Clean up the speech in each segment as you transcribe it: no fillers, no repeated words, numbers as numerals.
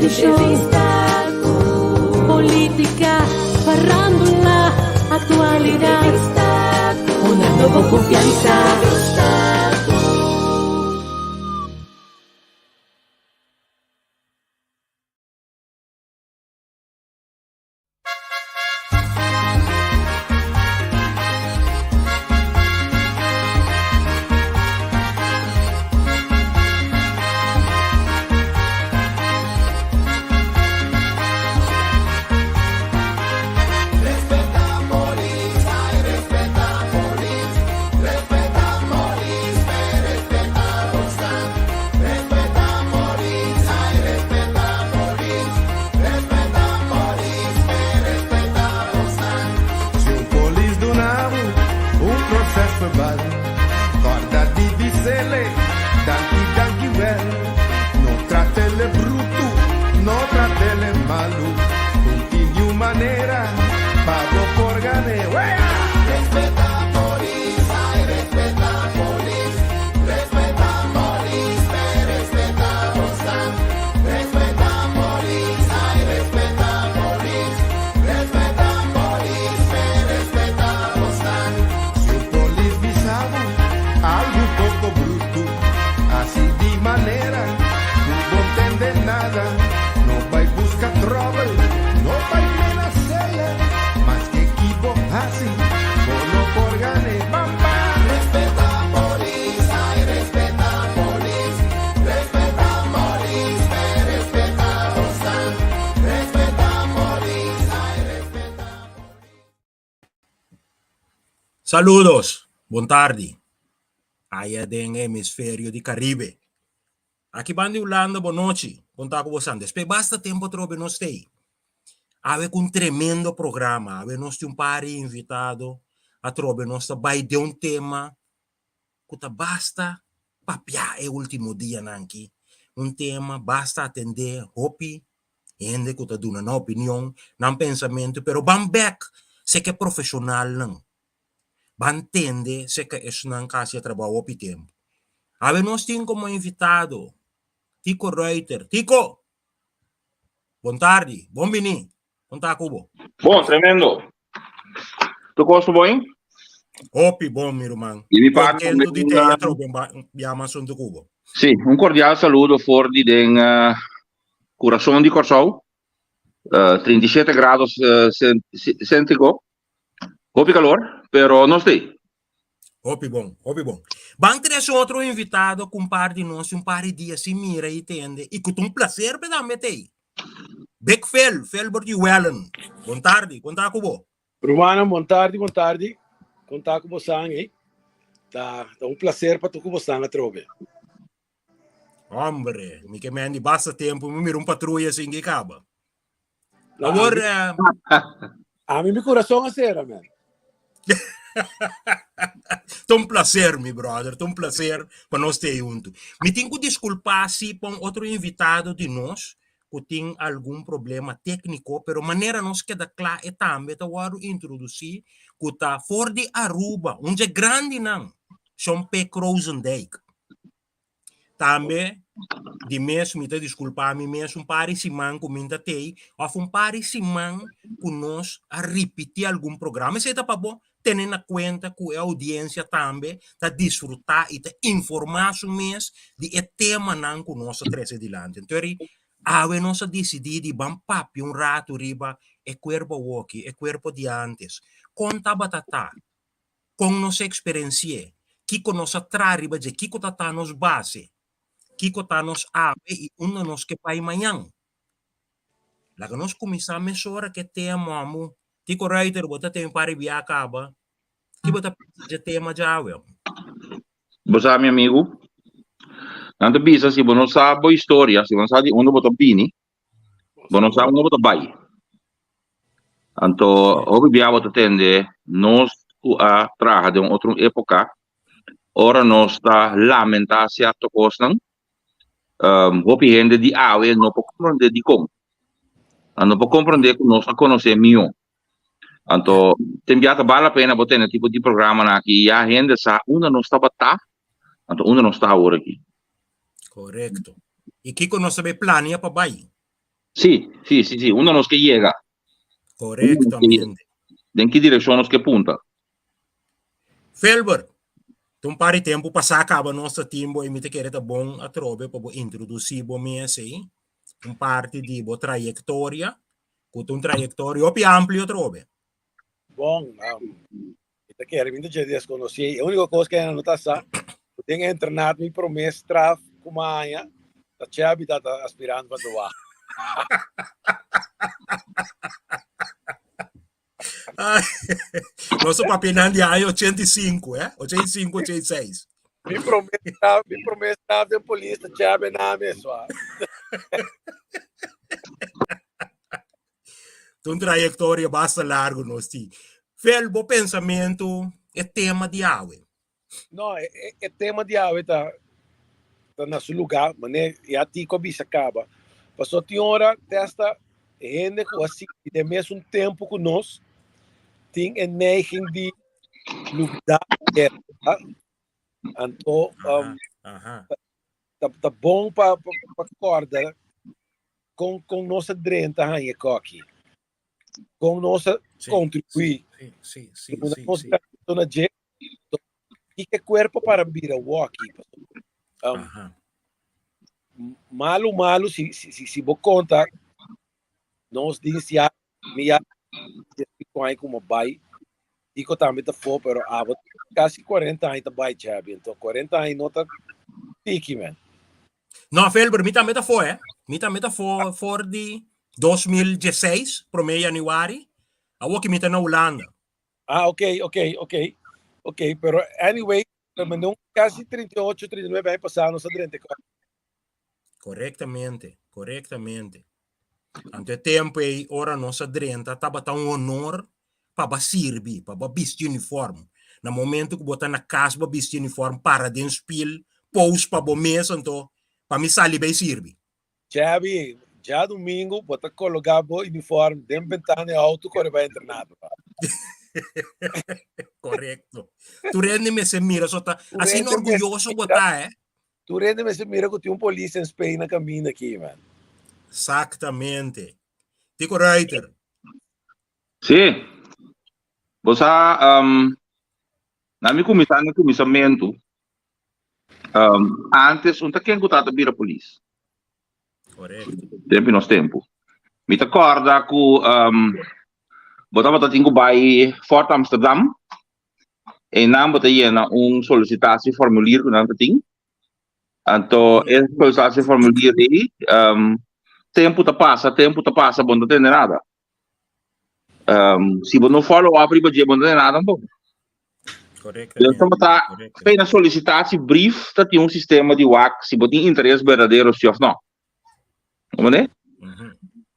Reality show. Política, farándula, actualidad. Una nueva confianza. Si un polis duna bo un proces verbal, corda di bisele danki danki wel. No tratele brutu, no tratele malu, un tin niun manera pa bo por gane. Wea! Respeta polis, ay respeta polis, respeta polis, pe respeta bosan. Respeta polis, ay respeta polis, respeta polis, pe respeta bosan. Si un polis bisa bo algu poko brutu, hasi di manera ku bo ntende nada. No bai buska tròbel, no bai menas'é, maske ki bo hasi, bo no por gane. Bam bam! Respeta polis, ay respeta polis, respeta polis, pe respeta bosan. Respeta polis, ay respeta polis. Saludos, bon tardi. Aya den hemisferio di Caribe. Aki ban di Hulanda bon nochi, kon ta ku bosan? Despues basta tempo atrobe nos stay. Awe ku un tremendo programa, awe nos tin un par di invitado, atrobe nos ta bai den un tema ku ta basta papia e ultimo dianan aki, un tema basta atende hopi hende ku ta duna nan opinion, nan pensamentu, pero ban bek seke profeshonalnan, ban tende seke esnan ku a hasi e trabou hopi tempu. Awe nos tin komo invitado Tico Ruiter. Tico! Bon tardi, bon bini. Kon ta ku bo? Bon, tremendo. Tur kos bon? Hopi bon, mi ruman. Di mi parti Contento di te un, atrobe yama asunto ku bo. Sí, un cordial saludo for di den Kurason di Kòrsou, 37 grados céntrico. Hopi calor, pero nos t'ei. Hopi bon, hopi bon. Ban trese otro invitado ku un par di nos un par di dia sin mira i tende i ku ta un placer pa tambe t'ei. Big Phil, Philbert Llewellyn. Bon tardi, kon ta ku bo? Rumannan, bon tardi, bon tardi. Kon ta ku bosan ei? Ta ta un placer pa ta ku bosan atrobe. Hombre, mi ke mendi basta tempo, mi mira un patruya sin ke kaba. Awor, eh, A mi mi corazón a cera, man. Ta un placer, mi brother, ta un placer pa nos te junto. Mi tin ku disculpa si pa un otro invitado di nos ku tin algun problema técnico, pero manera nos keda kla e tambe ta wòrdu introdusí ku ta for di Aruba, un dje grandinan, Shon P. Krozendijk. Tambe di mes mi ta disculpa mi mes un par di siman cu mi ta tei of un par di siman cu nos a ripiti algun programa. Esey ta pa bo tene na cuenta cu e audiencia tambe ta disfruta y ta informa su mes di e temanan cu nos ta trece dilanti. Entonces ri awe nos a dicidi di ban papia un rato riba e cuerpo awoki, e cuerpo di antes. Con tabata ta? Kon nos a eksperensi'é? Kiko nos a traha riba dje? Kiko ta ta nos base? Kiko ta nos awe i unda nos ke bai mañan? Laga nos kuminsá mesora ku e tema amu. Tiko Ruiter, bo ta ten un par di bia kaba. Ki bo ta pensa dje tema djawe? Bo sa, mi amigu, nan ta bisa si bo no sa bo historia, si bo no sa di unda bo ta bini, Bo no sa unda bo ta bai. Anto hopi bia bo ta tende nos ku a traha den un otro epoka, ora nos ta lamentá sierto kosnan, hopi hende di awe no por komprondé dikon. Nan no por komprondé ku nos a konosé mihó. Anto tin bia ta bal la pena bo tene tipo di programanan aki ya hende sa unda nos tabata, anto unda nos ta awor aki. Korekto. I kiko nos ta bay plania pa bay? Sí, sí, sí, sí. Unda nos ke yega? Korektamente. Den ki direkshon nos ke punta? Felbert, ta un par di tempu pasá kaba nos ta tin bo i mi ta kere ta bon atrobe pa bo introdusí bo mes ei, un parti di bo trayektoria, ku ta un trayektoria hopi amplio atrobe. Bon, mi ta kere mi ta dje deskonosí. E úniko kos ku no ta sa, ku den internat mi promé straf ku mi a haña ta Chevy ta ta aspirant van de Wacht. Nos a papia nan di aña 85, eh? 85, 86. Mi promé straf, mi promé straf den polis ta Chevy na mes, wa. Ta un trayectoria basta largo nos tin. Fel, bo pensamentu e tema di awe? No, e, e, e tema di awe ta, ta na su lugá, mane ya Tico a bisa kaba. Paso tin ora testa hende ku a sigui den mesun tempu ku nos tin e neiging di lubidá Anto, um, Aha, aha. ta, ta bon pa, pa, pa kòrda kon kon nos a drenta haña e koki, kon nos a kontribuí, Sí, sí, duna sí, nos sí. granito na dje, kiko e kuerpo para bira woki. Um, Aha. malu malu si si si, si bo konta nos dins ya mi ya 5 aña como bai Tico tambe ta fo pero abo casi 40 aña ta bai Chabi entonces 40 aña no ta tiki man. No, Felber, mi tambe ta fo, eh. Mi tambe ta fo for di 2016, prome januari. Awo ki mi ta na Hulanda. Ah, ok, ok, ok. Ok, pero anyway, pero no casi 38, 39 aña pasado nos a drenta. Correctamente, correctamente. Anto e tempo ei, ora nos a drenta, tabata un honor pa bo sirbi, pa bo bisti uniform. Na momento ku bo ta na kas, bo bisti uniform, para den spil, pose pa bo mes, anto pa mi sali bai sirbi. Chabi, djadumingu bo ta kologa bo uniform den bentana e auto kore bai entrena, papá. Korekto. Tur hende mester mira, so ta Tur asina hende mester orguyoso bo mira. ta, eh. Tur hende mester mira ku tin un polis en Spain na kaminda aki, man. Exactamente. Tico Ruiter. Sí. Bo sa, um, na mi kuminsá na kuminsamentu, um, antes un ta ken ku tata bira polis. Correcto. Tempu nos tempu. Mi ta kòrda ku um, bo tabata tin ku bai Fort Amsterdam Einan bo ta yena un solicitatieformulier ku nan ta tin. Anto e solicitatieformulier ei, um, tempu ta pasa, tempu ta pasa, bo no ta tende nada. Um, si bo no follow up riba dje, bo no tende nada tampoco. Correctamente. Dus ta correctamente. pena sollicitatiebrief ta tin un sistema di wak si bo tin interes berdadero si of no. Comprende?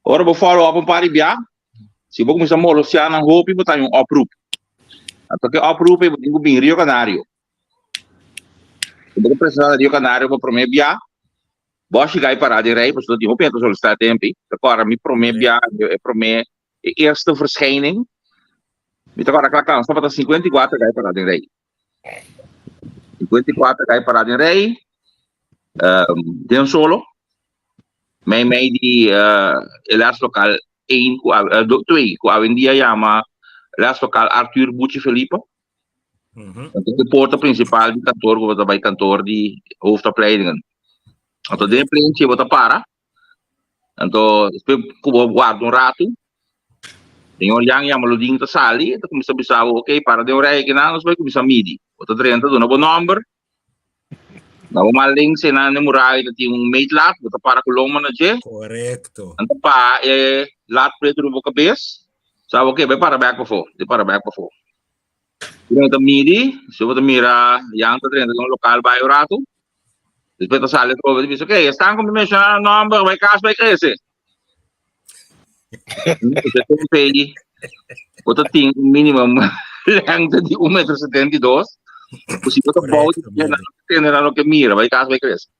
Ora bo follow up un par di bia, si bo kuminsá molestiá nan hopi, bo ta haña un oproep. Anto ke oproep ei bo tin ku bin Rio Canario. Si bo ta presentá na Rio Canario pa promé bia, bo a shiga i pará den rei, pasobra tin hopi hende ta solisitá e tempu ei. Ta kòrda mi promé bia, e promé, e eerste verschijning, mi ta kòrda kla kla, nos tabata 54 gai pará den rei. 54 gai pará den rei, den solo, mei mei di e leslokaal 1 ku 2 ku awendia yama leslokaal Arthur Buchi Felipe. Anto e porta principal di kantoor ku bo ta bai kantoor di hoofdopleidingen. Anto den e pleintje bo ta para, Anto, despues ku bo warda un ratu, señor Jan Jamaludin ta sali, e ta kuminsá bisa bo, ok, para den un rei akinan, nos bai kuminsá midi. Bo ta drenta, duna bo nòmber, na bo man links einan den muraya ta tin un meetlat, bo ta para ku lomba na dje. Korekto. Nan ta paha e lat pretu riba bo kabes, sa bo, ok, bai para bèk pafó, bai para bèk pafó. Bo ta midi, si bo ta mira Jan ta drenta den un lokal bai un ratu, despues ta sali atrobe ta bisa, ok, esnan ku mi menshoná nan nòmber bai kas bai krese. Bo ta tin un minimum lengte di un metro setenta i dos, ku si bo ta bou di dje nan no ta tende nan loke mira, bai kas bai krese.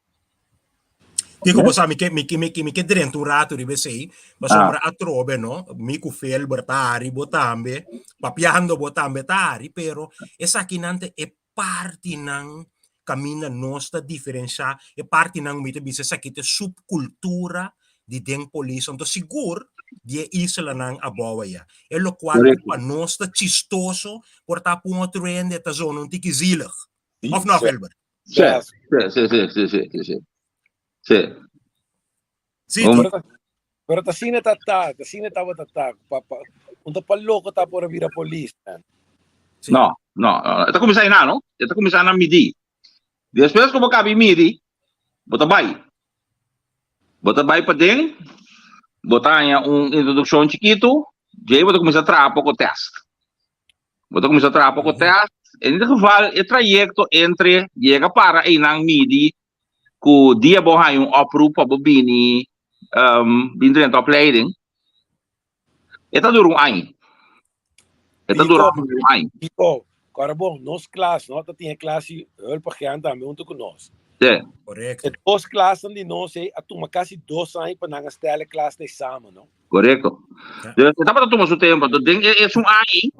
Kiko bo sa, mi ke, mi ke, mi ke, mi ke drenta un rato riba esei, pasobra atrobe, no? Mi ku Felber ta ari, bo tambe, papiando bo tambe ta ari, pero esakinan ta e partinan kaminda nos ta diferenshá, e partinan mi ta bisa esaki ta e subkultura. di den polis, anto sigur di e islanan abou aya. E lokual ku pa nos ta chistoso por ta pa un otro hende ta zona un tiki zielig. Of no, Gilbert? Sí, sí, sí, sí, sí, sí, sí. Sí. Sí, Pero ta, pero ta asina ta ta, ta asina tabata ta. Pa, pa, un ta pa loko ta por a bira polis, man. Sí. No, no, no. E ta kuminsá einan, no? E ta kuminsá na midi. Despues ku bo kabi midi, bo ta bai. Bo ta bai paden, bo ta haña un introdukshon chikitu, djei bo ta kuminsá traha poko tèst. Bo ta kuminsá traha poko tèst. En ieder geval, e trayekto entre yega para einan midi ku dia bo haña un oproep pa bo bini bin drenta opleiding, e ta dura un aña. E ta dura un aña. Kiko, kora bon, nos klas, no, ta tin e klas di hulpagent tambe huntu ku nos. Sí. Korekto. E dos klasnan di nos ei a tuma kasi dos aña pa nan a stèl e klas na eksamen, no? Korekto. Dus e tabata tuma su tempu. Anto den e esun aña ei,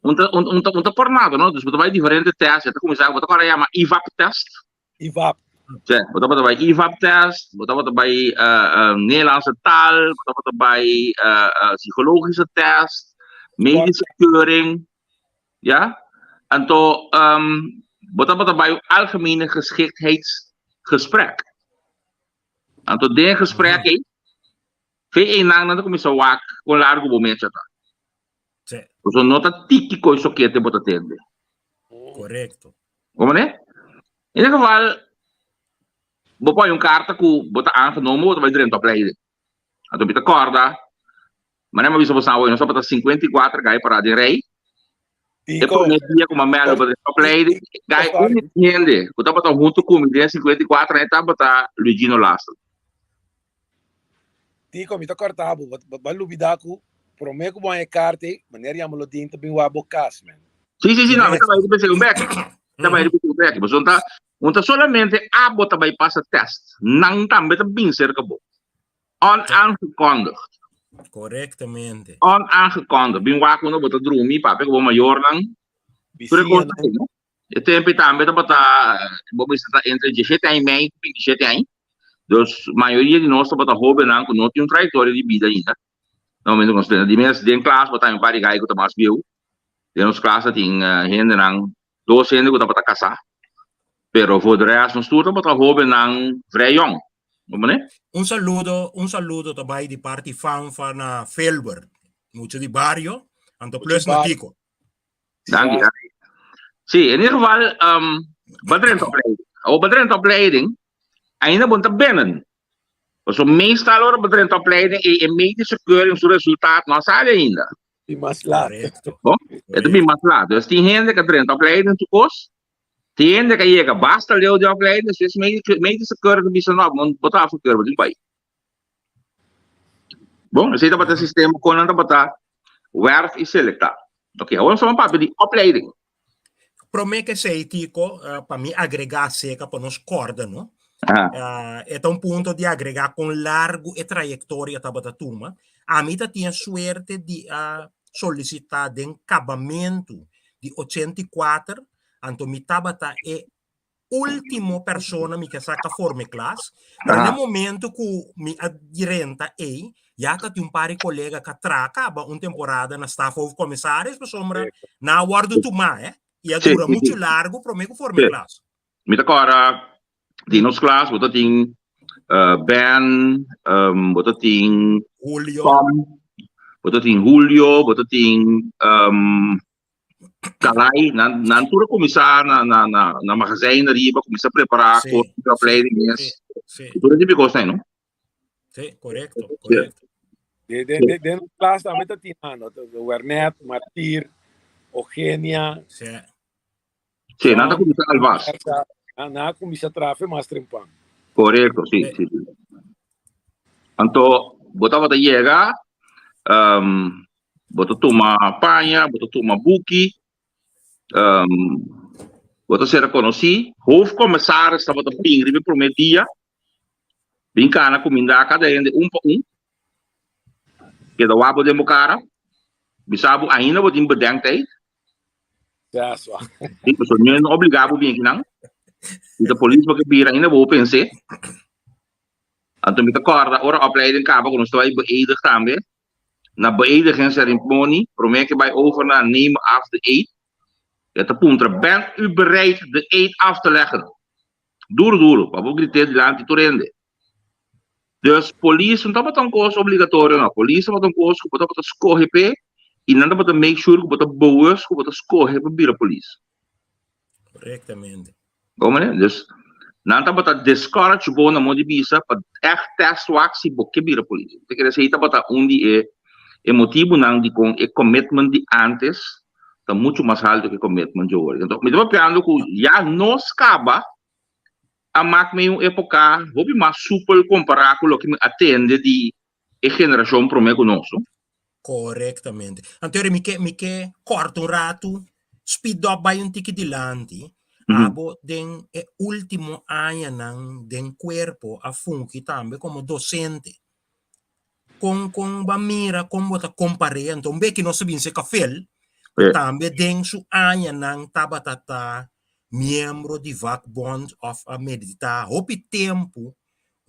un ta un un ta un ta por nada, no? Dus bo ta bai diferente tèst. E ta kuminsá, bo ta kòrda yama IVAP tèst. IVAP. Sí, bo tabata bai IVAP tèst, bo tabata bai Nederlandse taal, bo tabata bai psicologische tèst, medische keuring, ya. Anto bo tabata bai un algemene geschiktheidsgesprek. Anto den e gesprek ei, fe einan nan ta kuminsá wak kon largu bo mecha ta. Sí. Pasobra no ta tiki koi sokete bo ta tende. Korekto. Como ne? In ieder geval, bo pone un carta cu bo ta aangenomen, bo ta bay drenta opleiding. Anto mi ta corda, manera mi a bisa bosan awe, nos tabata 54 gai para den rij. E prome dia cu mi a meld pa drenta opleiding, gai un hende cu tabata hunto cu mi den 54 aña tabata Luigino Lasten. Tico, mi ta corta bo, bo a lubida cu prome cu bo haña e carta ei, meneer Jamolodin ta bin wak bo cas, man. Sí, sí, sí, no, mi ta bai riba esei un bek. Mi ta bai riba esei un bek. Pasobra un ta, un ta solamente abo ta bai pasa test, nan tambe ta bin cerca bo. Onaangekondigd. Correctamente. Onaangekondigd. Bin wak unda bo ta drumi, papia cu bo mayornan. Tur e cosnan ei, no? E tempo ei tambe tabata, bo mester ta entre diesshete aña i mei ku bintishete aña. Dus mayoria di nos tabata hóbennan ku no tin un trayektoria di bida ainda. Na momento ku nos tene. Di mes den klas bo ta un par di gai ku ta mas bieu. Den nos klas ta tin hendenan, dos hende ku tabata kasá. Pero voor de rest nos tur tabata hóbennan vrij yòn. Bo mane? Un saludo, un saludo ta bai di parti Fanfa na Filbert. Mucha di bario, anto plus na Kiko. Danki, danki. Sí, in ieder geval, um, ba drenta opleiding. Awo ba drenta opleiding, ainda bon ta binnen. Paso meestal ora ba drenta opleiding, e, e medische keuring su resultaat no a sali ainda. Bin mas laat. Correcto. Bon, e ta bin mas laat. Dus tin hende ku drenta opleiding tu kos, tin hende ku yega basta leu di opleiding, despues medische, medische keuring ta bisa no, bon, bo ta afgekeur, bo tin bai. Bon, esei tabata e sistema kon nan tabata werf i selektá. Oké, awor nos ta papia di opleiding. Promé ke esei, Tico, eh, pa mi agregá seka pa nos kòrda, no? Aha. Eh, e ta un punto di agregá kon largu e trayektoria tabata tuma. Ami ta tin e suerte di a solisitá den kabamentu di 84, anto mi tabata e último persona mi ke saka for mi klas, pero na momento ku mi a drenta ei, ya ta tin un par di kolega ka traha kaba un temporada na staf hoofdcommissaris pasobra nan a wòrdu tumá, eh, i a dura muchu largu promé ku for mi klas. Mi ta kòrda den nos klas bo ta tin Ben, bo ta tin Julio, Tom, bo ta tin Julio, bo ta tin Caray, nan, nan tur a kuminsá na, na, na, na magazijn ariba, kuminsá prepará Sí, kos di sí, opleiding mes. sí, sí. Tur e tipo di kos no? Sí, korekto, korekto. De, de, de, den nos klas tambe ta tin nan, no? Wernet, Martir, Eugenia. Sí. Sí, nan ta kuminsá alvast. Nan a kuminsá traha fe mas trempan. Korekto, sí, sí, sí. Anto, bo tabata yega, um, bo ta tuma paña, bo ta tuma buki, um, bo ta ser konosí. Hoofdcommissaris tabata bin riba e promé dia, bin kana kumindá kada hende un pa un, keda wak bo den bo kara, bisa bo ainda bo tin bedenktijd. Ja, swa. Sí, pasobra mi no obligá bo bin akinan. Si ta polis bo ke bira ainda bo pens'é. Anto mi ta kòrda ora opleiding kaba ku nos ta bai beëdig tambe. Na beëdigingsceremonie, promé ke bai over na neem af de eed, e ta puntra, Bent u bereid de eed af te leggen? Duru duru, pa bo grit'é dilanti tur hende. Dus polis no tabata un kos obligatorio no, polis tabata un kos ku bo tabata skohe p'e i nan tabata make sure ku bo ta bewust ku bo ta skohe pa bira polis. Korektamente. Bo manera? Dus nan tabata discourage bo na modo di bisa pa ègt test wak si bo ke bira polis. Te kere esei tabata un di e e motibunan dikon e commitment di antes ta muchu mas haltu ku e commitment di awor. Enton mi ta papiando ku ya nos kaba a mak mi un epoka hopi mas supel kompará ku loke mi a tende di e generashon promé ku nos, no? Korektamente. Anto mi ke mi ke kòrta un ratu, speed up bai un tiki dilanti. Abo den e último añanan den kuerpo a fungi tambe komo dosente. Kon kon bo a mira, kon bo ta kompar'é? Anto un beki nos a bin serka Phil, ku tambe den su añanan tabata ta miembro di vakbond òf a meditá hopi tempu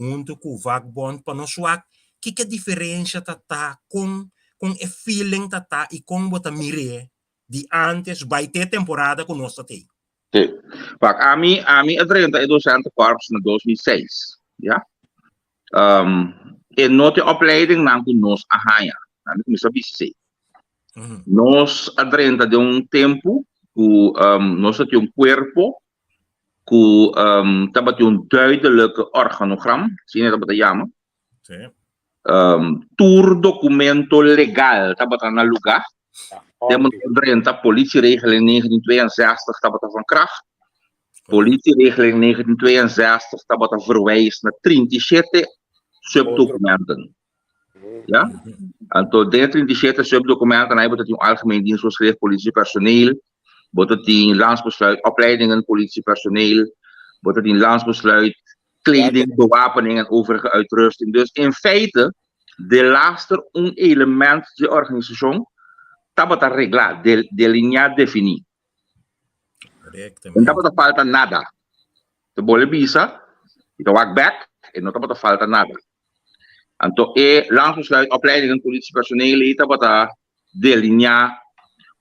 huntu ku vakbond pa nos wak kiko e diferensha ta ta, kon kon e feeling ta ta i kon bo ta mir'é di antes bai te temporada ku nos ta tei. Sí. Wak, ami ami a drenta e docentenkorps na 2006, ya. Um, e no te opleidingnan ku nos a haña. Ami kuminsá bisa esei. Nos a drenta den un tempu ku um, nos a tin un kuerpo ku um, tabatin un duidelijke organogram, asina tabata yama. Sí. Um, tur documento legal tabata na lugar. Tempo nos drenta politieregeling 1962 tabata van kracht. Politieregeling 1962 tabata verwijs na 37 subdocumenten. Ja? Anto den 37 subdocumenten aí bota tin algemeen dienstvoorschrift politiepersoneel, bota tin landsbesluit opleidingen politiepersoneel, bota tin landsbesluit kleding, bewapening en overige uitrusting. Dus in feite, de laster un element di organisashon tabata reglá, delineá, definí. No tabata falta nada. Te bole bisa, i ta wak bek, e no tabata falta nada. Anto e landsbesluit opleidingen politiepersoneel ei tabata delineá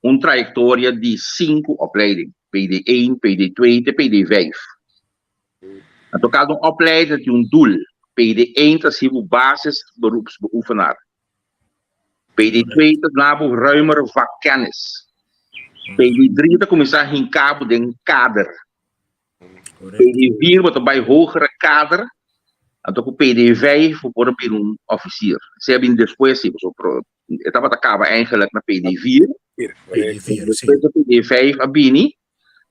un trayektoria di sinku opleiding, PD 1, PD 2 te PD 5. Anto kada un opleider tin un doel. PD 1 ta hasi bo basis beroepsbeoefenaar. PD 2 ta duna bo ruimer vakkennis. PD 3 ta kuminsá hinká bo den kader. PD 4 bo ta bai hogere kader. Anto ku PD 5 bo por a bira un ofisier. Esei a bini despues si, pasobra e tabata kaba eigenlijk na PD 4. PD 4, si. Despues di PD 5 a bini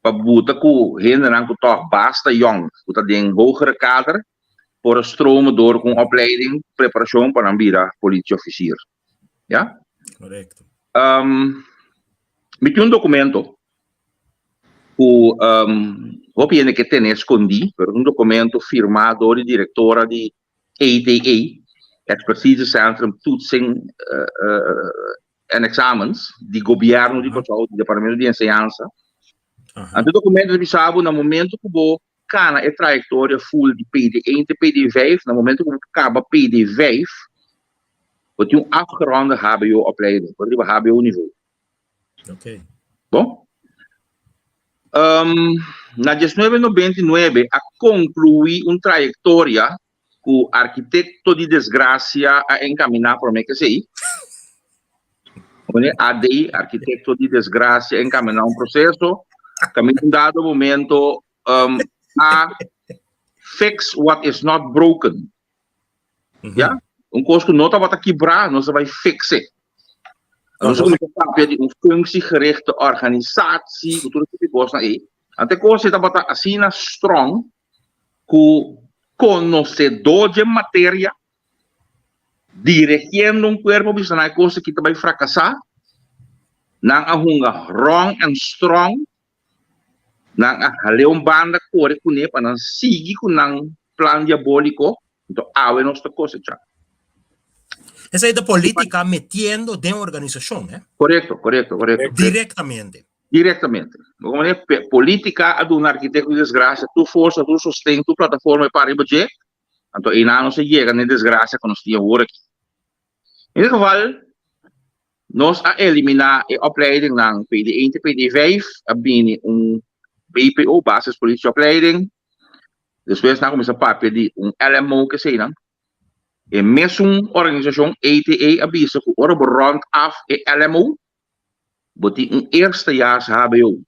pa buta ku hendenan ku tòg basta yòn, ku ta den hogere kader, por a strome dor ku un opleiding, preparashon pa nan bira politieofficier. Ya? Korekto. Um, mi tin un dokumento ku um, hopi hende ke tene skondí, pero un dokumento firmá dor di direktora di ETE, Expertisecentrum Toetsing uh, uh, en Examens, di gobièrnu di Kòrsou, di Departamento di Enseñansa. Anto e dokumento ta bisa bo na momento ku bo kana e trayektoria full di PD1 te PD5, na momento ku bo kaba PD5, bo tin un afgeronde HBO-opleiding, bo riba HBO-nivo. Ok. Bon? Um, na 1999 a konkluí un trayektoria ku arkitekto di desgrasia a enkaminá promé ke esei. Wanneer AD, arkitekto di desgrasia, enkaminá un proseso, kaminda un dado momento um, a fix what is not broken. Ya? Un kos ku no tabata kibrá, nos a bai fix'e. Nos a kuminsá papia di un functiegerichte organisatie, ku tur e tipo di kosnan ei. Anto e kos ei tabata asina strong ku konosedó dje materia dirigiendo un kuerpo bisa nan e kos aki ta bai frakasá, nan a hunga ròn en strong, nan a hal'é un banda kore kuné pa nan sigui ku nan plan diabóliko, anto awe nos ta kosechá. Esei ta polítika metiendo den organisashon, eh? Korekto, korekto, korekto. Direktamente. Direktamente. Bo komo ne, politika a duna arkitekto di desgrasia tur forsa, tur sosten, tur plataforma e para riba dje. Anto einan nos a yega na e desgracia ku nos tin awor aki. In ieder geval, nos a eliminá e opleidingnan PD1 te PD5, a bini un BPO, Basis Politieopleiding. Despues nan a kuminsá papia di un LMO keseinan. E mesun organisashon ATA a bisa ku ora bo rond af e LMO, bo tin un eerstejaars HBO.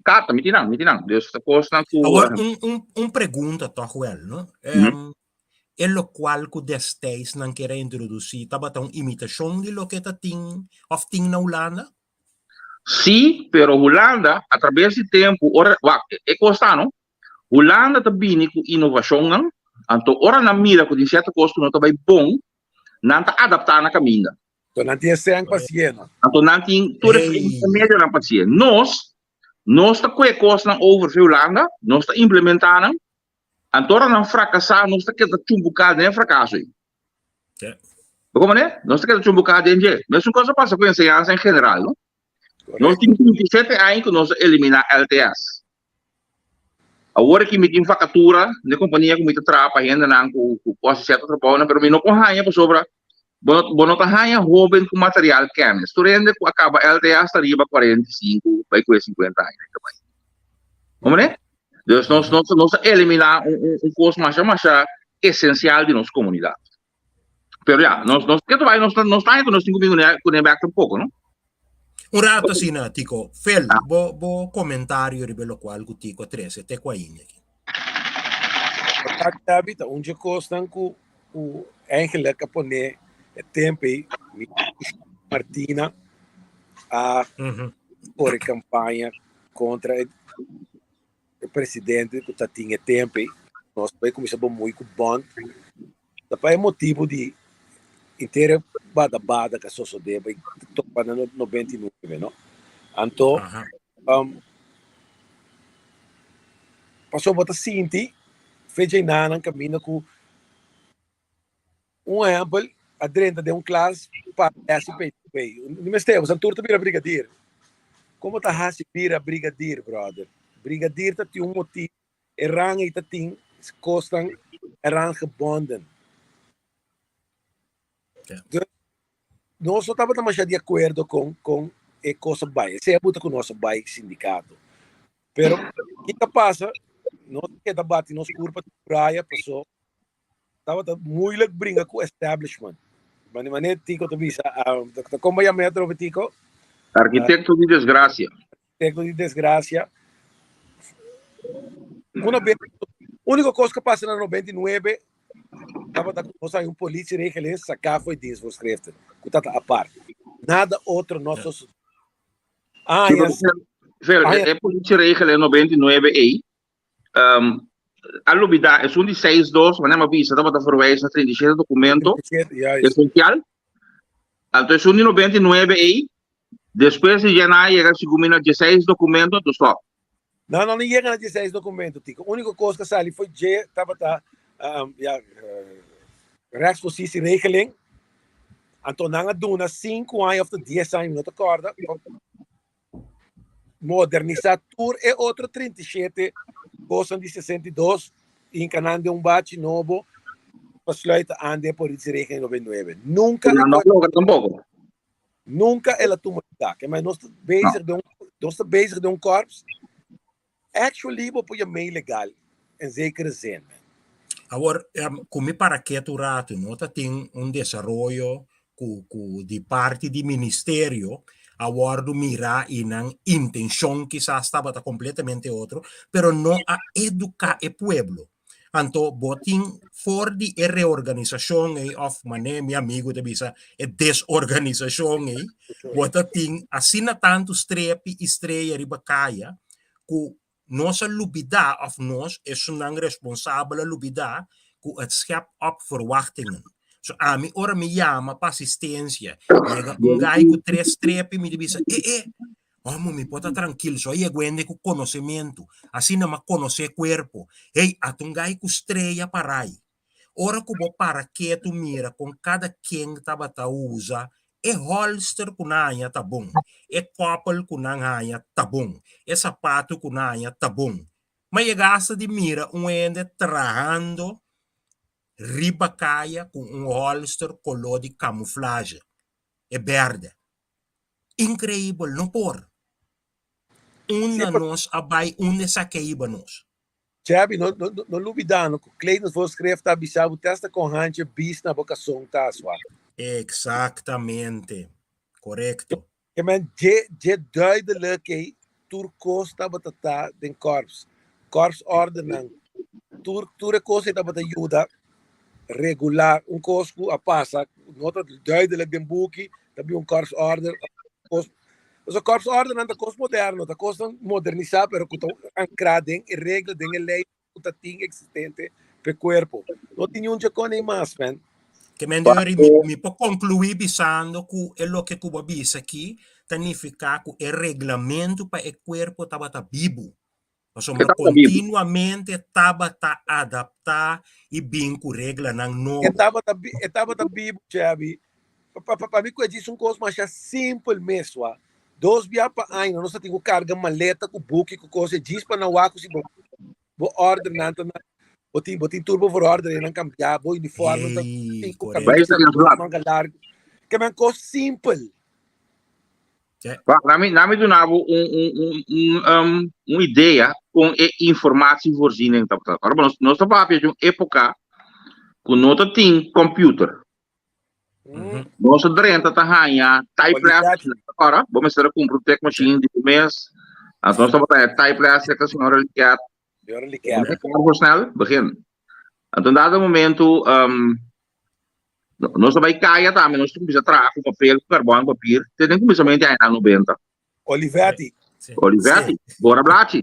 Tata, mi tin nan, mi tin nan. Dus ta kosnan ku... Awor, un, un, un pregunta toch wel, no? Um, E lokual ku destijds nan kier a introdusí tabata un imitashon di loke ta tin òf tin na Hulanda? Sí, pero Hulanda a traves di tempu, ora, wak, e kos ta, no? Hulanda ta bini ku inovashonnan, anto ora nan mira ku tin sierto kos ku no ta bai bon, nan ta adaptá na kaminda. Anto nan tin e sèn pa hasié, no? Anto nan tin tur e medionan pa hasié. Nos, nos ta kue kosnan over fi Hulanda, nos ta implementá nan, anto ora nan frakasá, nos ta keda chumbuká den e frakaso ei. Bo komprendé? Nos ta keda chumbuká den dje. Mesun kos a pasa ku enseñansa en general, no? Nos tin 27 aña ku nos a eliminá LTS. Awor aki mi tin vakatura den kompania ku mi ta traha pa hendenan ku ku por hasi sierto trabounan, pero mi no por haña pasobra bo no bo no ta haña hóben ku material kènis. Tur hende ku a kaba LTS ta riba 45 bai ku e 50 aña ta bai. Komprende? Dus nos nos nos a eliminá un un un kos masha masha esensial di nos komunidat. Pero ya, nos, nos, ke bai, nos, nos ta nos tin ku bin kuné bèk tampoko, no? Un rato asina, Tico. Fel, ah. bo, bo comentario riba locual ku Tico a trece, te ku ainda aki. David, ta un dje kosnan ku ku eigenlijk a pone e tempo ei, mi Martina a mm -hmm. kore campaña kontra e e presidente ku ta tin e tempo ei, nos bai kuminsá bemoei ku bond. Ta pa e motibu di inter bada bada ku a sosodé bai topa na 99, no? Anto, um, pasobra bo ta sinti fecha enanan kaminda ku Un ehempel, a drenta den un klas pa lès i PTP. Ni mester, boso tur ta bira brigadier. Como ta hasi bira brigadier, brother? Brigadier ta tin un motivo, e rang ei ta tin kosnan eraan gebonden. Dus, nos no tabata masha di akuerdo kon kon e kos a bai. Esei a buta ku nos a bai sindikato. Pero, kiko a pasa? Nos a keda bati nos kurpa den muraya paso Tabata moeilijk bringa ku establishment. Mane mane Tico ta bisa, um, ta kon ba yama atrobe Tico? Arkitekto di desgrasia. Arkitekto di desgrasia. Una vez, único kos ku pasa na 99 tabata ku nos hay un politieregeling saká for dienstvoorschriften, ku tata apart. Nada otro no so. Ah, ja. Fel, e politieregeling 99 ei, Um, a lubida, esun di 6-2, wanneer mi bisa, tabata verwijs na 37 documento esencial. Anto esun di 99 ei, despues di llena llega segun mi na 16 documento, anto stop. No, no, no llega na 16 documento, Tico. Único kos que sali foi dje tabata um, ja, uh, rechtspositieregeling. Anto nan a duna 5 aña of 10 aña, mi no te acorda, Modernisá tur e otro 37 kosnan di 62 i hinka nan den un bachi nobo pa sluit aan den politieregeling 99. Nunka Nan no logra tampoco. Nunka el a tuma lugar. Ke men nos ta bezig den un, nos ta bezig den un korps. Actually bo por yam'é ilegal en zekere zin. Awor, ku mi para ketu un ratu, no ta tin un desaroyo ku ku di parti di ministerio a wòrdu mirá i nan intenshon kisas tabata kompletamente otro, pero no a eduká e pueblo. Anto bo tin for di e reorganisashon ei òf manera mi amigu ta bisa e desorganisashon ei, bo ta tin asina tantu strepi i streya riba kaya ku nos a lubidá òf nos, esunnan responsabel a lubidá ku het schept op verwachtingen. So ami ora mi yama pa asistensia, yega un gai ku tres strepi mi ta bisa e e Omo mi por ta trankil, so a yega hende ku konosementu, asina mi a konosé kuerpo. Hey, ata un gai ku streya parai. Ora ku bo para ketu mira kon kada ken tabata usa e holster ku nan haña ta bon, e kòpel ku nan haña ta bon, e sapatu ku nan haña ta bon. M'a yega asta di mira un hende trahando riba kaya ku un holster koló di kamuflahe, e bèrdè. Inkreibel, no por. Unda nos a bai, unda esaki a hiba nos? Chabi, no, no, no lubida no, ku kledingvoorschrift ta bisa bo testa kon hanchi bis na bo kason ta aswa. Exactamente. Correcto. Ke men dje, dje duidelijk ei tur kos tabata ta den korps. Korpsordenan, tur, tur e kos ei tabata yuda regulá un kos ku a pasa, no ta duidelijk den buki, ta bin un korpsorder, kos Pasobra korpsordenan ta kos moderno, ta kosnan modernisá pero ku ta ankrá den e regla, den e lei ku ta tin eksistente pa e kuerpo. No tin niun dje kon ei mas, man. Ke men dori mi, mi por konkluí bisando ku e loke ku bo a bisa aki ta nifiká ku e reglamentu pa e kuerpo tabata bibu. Pasobra kontinuamente tabata adaptá i bin ku reglanan nobo. E tabata, e tabata bibu, Chevy. Pa, pa, pa mi ku e djis un kos masha simpel mes, wa. Dos bia pa aña nos ta tin ku karga maleta ku buki ku kos, e djis pa nan wak ku si bo, bo ordernan ta na, bo tin, bo tin tur bo verorderingnan kambiá, bo uniformnan ta Ei, tin ku korekto. kambiá, manga largu. Ke men kos simpel. Wak, laat mi duna bo un, un, un, un, um, un idea kon e informatievoorziening tabata. Ora nos, nos ta papia di un época ku no ta tin computer. Nos a drenta ta haña typeplastic. Ora, bo mester a kumpra un tikmachine di bo mes. Anto nos tabata haña typeplastic, a señora Liket. Señora Liket. Voor snel, begin. Anto dado momento, um, nos a bai kaya tambe, nos kuminsa traha ku papel, ku karbon, papier, te den kuminsamentu di añanan noventa. Olivetti. Olivetti, bora blachi.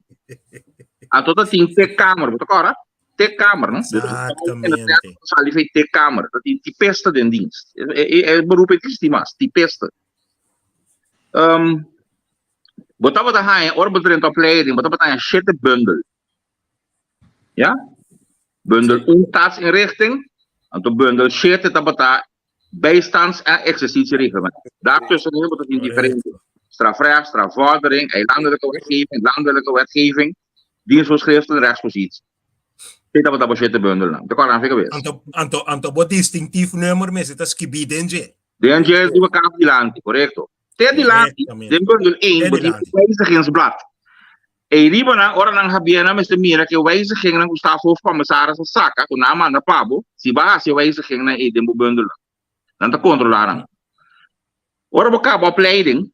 Anto ta tin tikkamer, bo ta kòrda? Tikkamer, no? Exactamente. Sali fei tikkamer, ta tin tipesta den dienst. E beroep ei ta existi mas, tipesta. Um, bo tabata haña, ora bo drenta opleiding, bo tabata haña shete bundel. Ja? Bundel 1 staatsinrichting, anto bundel 7 tabata bijstands- en exercitiereglement. Daartussenin bo ta tin diferente strafrecht, strafvordering, eilandelijke wetgeving, landelijke wetgeving, dienstvoorschriften, rechtspositie. Esei tabata bo shete bundelnan. Te kòrda nan fe kabes. Anto, anto, anto bo distintief nummer mester ta skibí den dje. Den dje riba kaf dilanti, korekto. Te dilanti, den bundel 1, bo tin wijzigingsblad. Ei riba nan, ora nan habia nan mester mira ku e wijzigingnan ku staf hoofdcommissaris a saka, ku nan a manda pa bo, si bo a hasi e wijzigingnan ei den bo bundelnan. Nan ta kontrolá nan. Ora bo kaba opleiding,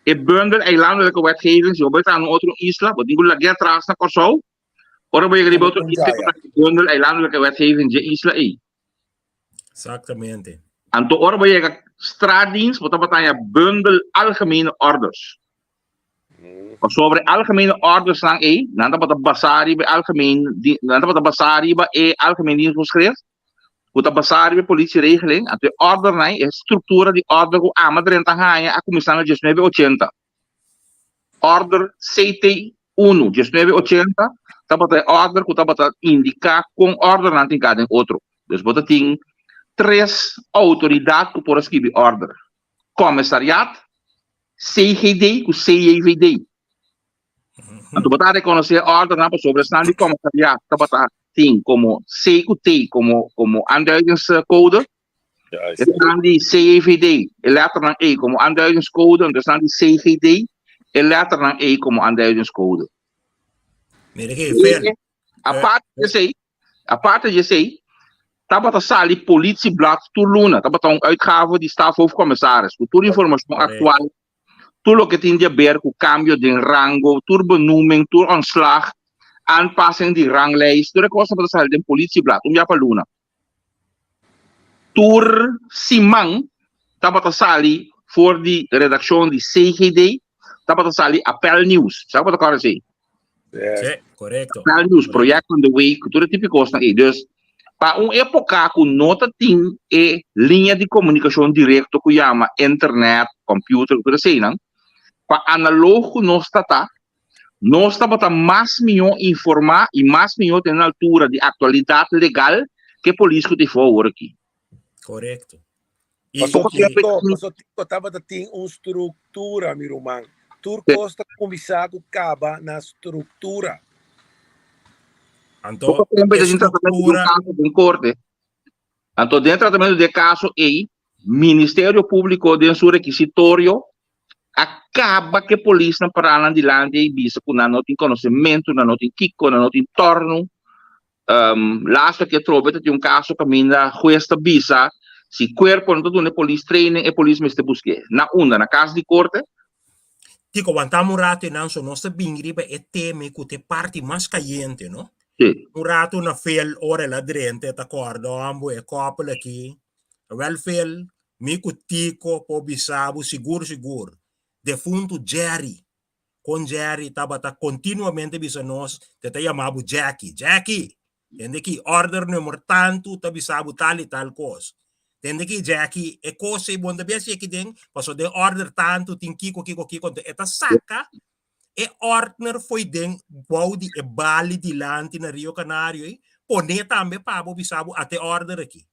e bundel eilandelijke wetgeving, si bo bai traha na un otro isla, bo tin ku lag'é atras na Kòrsou, ora bo yega riba otro isla, bo ta haña e bundel eilandelijke wetgeving dje isla ei. Exactamente. Anto ora bo yega straatdienst, bo tabata haña bundel algemene orders. Pasobra e algemene ordersnan ei, nan tabata basá riba e algemeen, nan tabata basá riba e algemeen dienstvoorschrift, ku ta basá riba e politieregeling. Anto e ordernan ei, e struktura di order ku ama drenta haña a kuminsá na diesnuebe ochenta. Order CT unu, diesnuebe ochenta, tabata e order ku tabata indiká kon ordernan tin ka den otro. Dus bo ta tin tres outoridat ku por a skibi order, Komissariat, CGD ku CJVD. Anto bo ta rekonosé ordernan pasobra esnan di komissariat tabata tin komo C ku T komo komo aanduidingscode. Esnan di CJVD e letternan E komo aanduidingscode, anto esnan di CGD e letternan E komo aanduidingscode. Mira ke Fer. Aparte di esei, aparte di esei, tabata sali Politieblad tur luna, tabata un uitgave di Staf Hoofdcommissaris ku tur informashon aktual, tur loke tin di aber ku kambio den rango, tur benoeming, tur ontslag, aanpassing di ranglijst, tur e kos tabata sali den Politieblad un bia pa luna. Tur siman tabata sali for di redakshon di CGD, tabata sali Appel Nieuws. Sa bo ta kòrda esei? Sí, korekto. Appel Nieuws, Project van de Week, tur e tipo kosnan ei. Dus, pa un époka ku no ta tin e liña di komunikashon direkto ku yama internet, computer, tur eseinan, pa analoog ku nos ta ta, Nos tabata mas mihó informá i mas mihó tene na altura di aktualidat legal ke polis ku ta ifó awor aki. Korekto. I Paso Tiko, paso Tiko tabata tin un struktura, mi ruman. Tur kos ta kuminsá ku kaba na struktura. Anto, Poko tempu e ta sin tratamentu di un estructura kaso den korte. Anto den tratamentu di e kaso ei, Ministerio Públiko den su rekisitorio a kaba ku e polisnan pará nan dilanti i bisa ku nan no tin konosementu, nan no tin kiko, nan no tin tòrnu. Laatste keer trobe ta tin un kaso kaminda hues ta bisa si kuerpo no ta duna e polis training, e polis mester busk'é. Na unda? Na kas di korte? Tiko, wantami un rato einan, so nos ta bini riba e tema ku ta e parti mas kayente, no? Sí. Un rato na fel ora el a drenta e ta kòrda òmbu e kòpel aki. Wèl fel, mi ku Tiko por bisa bo sigur sigur, defuntu Jerry, kon Jerry tabata kontinuamente bisa nos, te ta yama bo Jackie, Jackie! Tende ki order nummer tantu ta bisa bo tal i tal kos. Tende ki Jackie, e kos ei bo no ta bia hasi aki den, pasobra den order tantu tin kiko kiko kiko, enton e ta saka e ordner fo'i den bou di e bali dilanti na Rio Canario ei, pone tambe pa bo bisa bo ate order aki.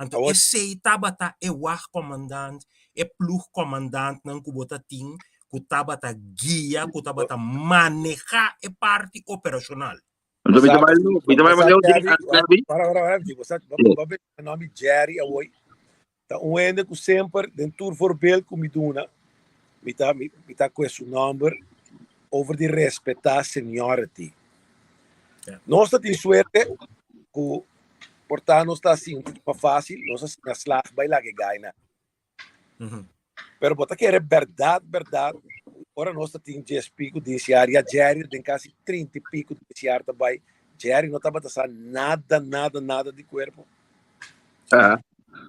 Anto Awor. esei tabata e wachtcommandant, e ploegcommandantnan ku bo ta tin ku tabata guia, ku tabata manehá e parti operashonal. Anto mi ta bai mi ta bai Bo sa leu den Jerry, Gabi. para para para bo sa bo bo be nomi Jerry awoi. Ta un hende ku semper den tur voorbeeld ku mi duna, mi ta mi, mi ta kue su nomber over di respetá seniority. Ja. Nos ta tin suerte ku por ta nos ta hasi un tiki mas fácil, nos a siña slag bai laga e gaina. Pero bo ta kere berdad, berdad, ora nos ta tin djes pico disiar, ya Jerry den casi trinta y pico disiar ta bai, Jerry no tabata sa nada, nada, nada di cuerpo.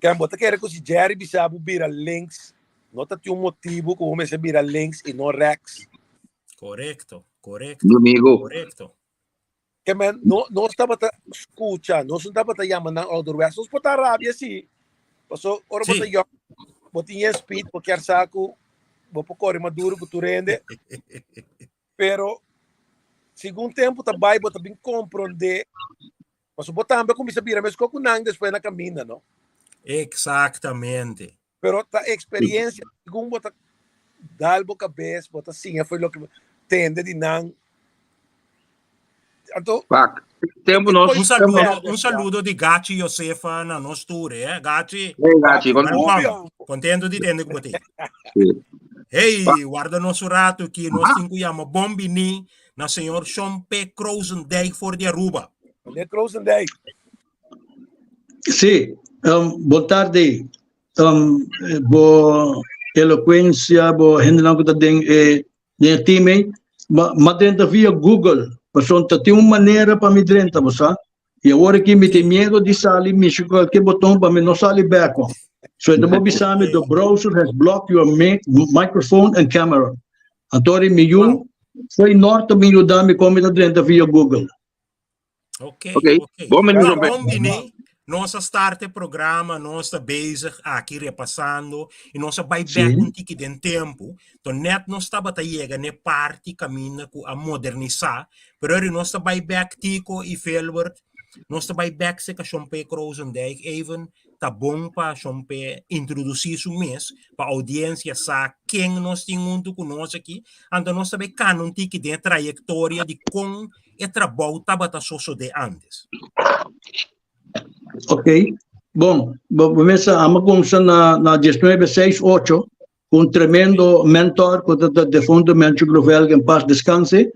Ken bo ta kere cu si Jerry bisa bo bira links, no ta tin un motibo cu bo mester bira links y no rechts. Correcto, correcto. Domingo. Correcto. Ke men, no, nos tabata skucha, nos no tabata yama nan ouderwets. Nos por ta rabia sí. Paso, ora bo ta Sí. yong, bo tin yen speed, bo kier sa ku bo por kore mas duro ku tur hende. Pero, segun tempu ta bai, bo ta bin komprondé. Paso, bo tambe a kuminsá bira meskos ku nan despues na kaminda, no? Exactamente. Pero ta experiencia, segun bo ta dal bo cabes, bo ta siña fo'i loke bo tende di nan. Anto, Pak, tempo nos Un saludo, un saludo di Gachi Josefa na nos tur, eh? Gachi. Hey, Gachi, con- Welcome. Contento di tende ku bo tin. Sí. Hey, warda nos un rato ki nos tin ku yama bon bini na señor Sean P. Krozendijk for di Aruba. Meneer Krozendijk. Sí, um, bon tardi. Um, bo elocuencia, bo hendenan ku ta den e den e team ei, ma ma drenta via Google, pasobra ta tin un manera pa mi drenta, bo sa. I awor aki mi tin miedo di sali mishi kualke boton pa mi no sali bek. So e ta bo bisa mi, the browser has blocked your microphone and camera. Anto mi yu fo'i nort ta bin yuda mi kon mi ta drenta via Google. Ok, Ok, ok. bon bini, Well, Robert. bon bini. Nos a start e programa, nos ta bezig aki repasando y nos a bai bek un tiki den tempo. To net nos tabata yega n'e parti caminda cu a modernisa, pero eri nos ta bai bek Tico y Philbert, nos ta bai bek cerca Shon P. Krozendijk even ta bon pa Shon P. introduci su mes pa audiencia sa ken nos tin hunto cu nos aki. Anto nos ta bai cana un tiki den e trayectoria di con e trabou tabata sosodé ántes. Ok, bon, bo mester ama kumsa na na diesnuebe seis ocho ku un tremendo mentor ku ta ta defunto Mencho Grovelg en paz descanse.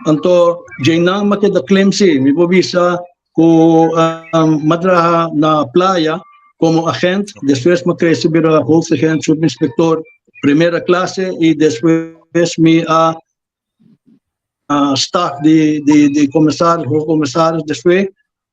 Anto djeinan mi a keda klim si, mi por bisa ku mi a traha na playa komo agent, despues mi a krese bira hoofdagent, subinspektor primera klase i despues mi a staf di di di komisaris, hoofdcommissaris despues,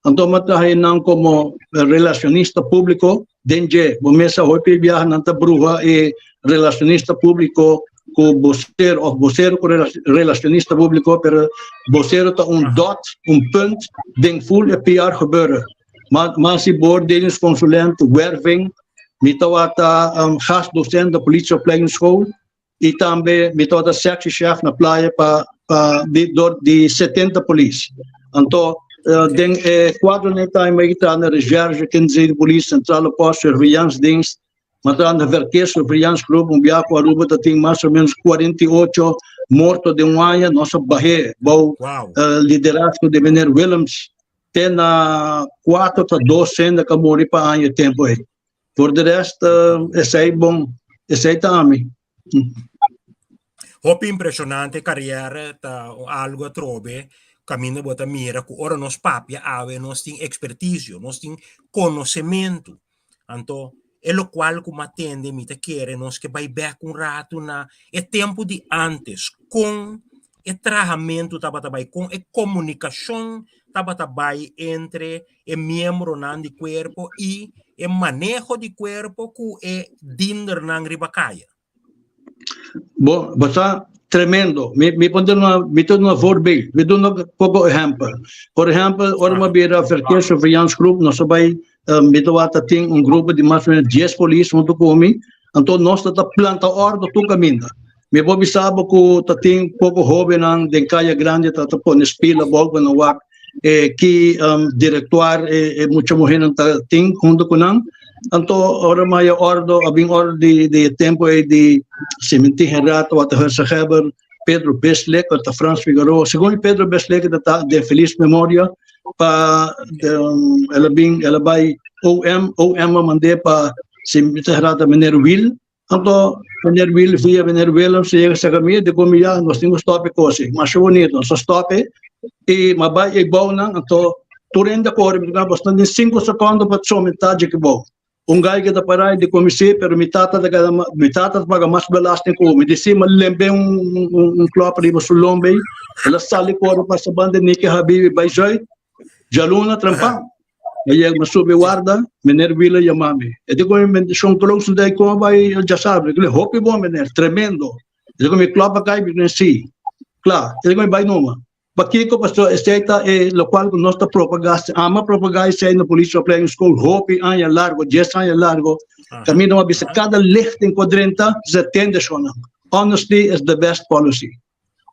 anto mi a traha einan komo relacionista públiko den dje. Bo mesa hopi biaha nan ta bruha e relacionista públiko ku bosero òf bosero ku relacionista públiko, pero bosero ta un dot, un punt den ful e PR gebeuren. Ma ma hasi beoordelingsconsulent, werving, mi tabata gastdocent na politieopleidingsschool, i tambe mi tabata sectiechef na playa pa pa di dor di 70 polis. Anto den e kuadro nei time mi ta na recherche, kinderzedenpolice, polis, centrale post, surveillance-dienst, mi ta na verkeerssurveillance-groep, un biaha ku Aruba ta tin mas o menos 48 morto den un aña, nos a bah'é bou Wow. liderazgo di meneer Willems. Te na 4 ta 2 hende ka muri pa aña e tempo ei. Por de rest, esei bon, esei ta ami. Hopi impresionante carrière ta algo atrobe caminda bo ta mira cu ora nos papia awe nos tin experticio, nos tin conocemento. Anto e locual cu m'atende mi ta kere nos ke bai bek un rato na e tempo di antes con e trahamento tabata bai, con e comunicacion tabata bai entre e miembronan di cuerpo y e maneho di cuerpo cu e dindernan riba caya. Bo, bo sa tremendo. Mi, mi por duna, mi ta duna voorbeeld. Mi duna poco ehempel. Por ehempel, ora mi bira verkeerssurveillancegroep, nos a bai, mi tabata tin un grupo di mas o menos dies polis hunto cu mi. Anto nos ta planta ordo tur caminda. Mi por bisa bo cu ta tin poco hobennan den Caya Grande ta ta pone spil abou pa nan wak e ki directuar e mucha muhernan ta tin hunto cu nan. Anto ora mi haya ordo, a bin ordo di di e tempo ey di Seminti Generaal tabata Gezaghebber Pedro Bislip, ta Frans Figaroa. Segun Pedro Bislip ta ta den feliz memoria pa el a bin el a bay OM, OM a mand'é pa Seminti Generaal ta meneer Wiel. Anto meneer Wiel via meneer Willem se yega serka mi, di komo ya nos tin ku stòp e kos ei. Masha bonito, nos a stòp e i mi a bai ei bounan, anto tur hende a kore, mi di bo sta den sinku sekondo pa somentá dje ki bou. Un gai keda pará i di komo si, pero mi tata ta gana mi tata ta paga mas belasting ku mi. Di si mi a lemb'é un un klòp riba su lomba ei, el a sali kore pasa banda Niki Habibi bai zùit. Djaluna trempan, mi yega mi subi warda, meneer Wheeler yama mi. E di ku mi, Shon Krozendijk kon a bai djasabi? Mi di, Hopi bon meneer, tremendo. E di ku mi, Klòp a kai? Mi di, Si. Kla. E di ku mi, Bai numa. Pakiko? Pasobra esei ta e lokual ku nos ta propagá, ama propagá esei na Politieopleidingsschool hopi aña largo, dies aña largo. Kaminda mi a bisa kada lichting ku a drenta, ze tende shonnan. Honesty is the best policy.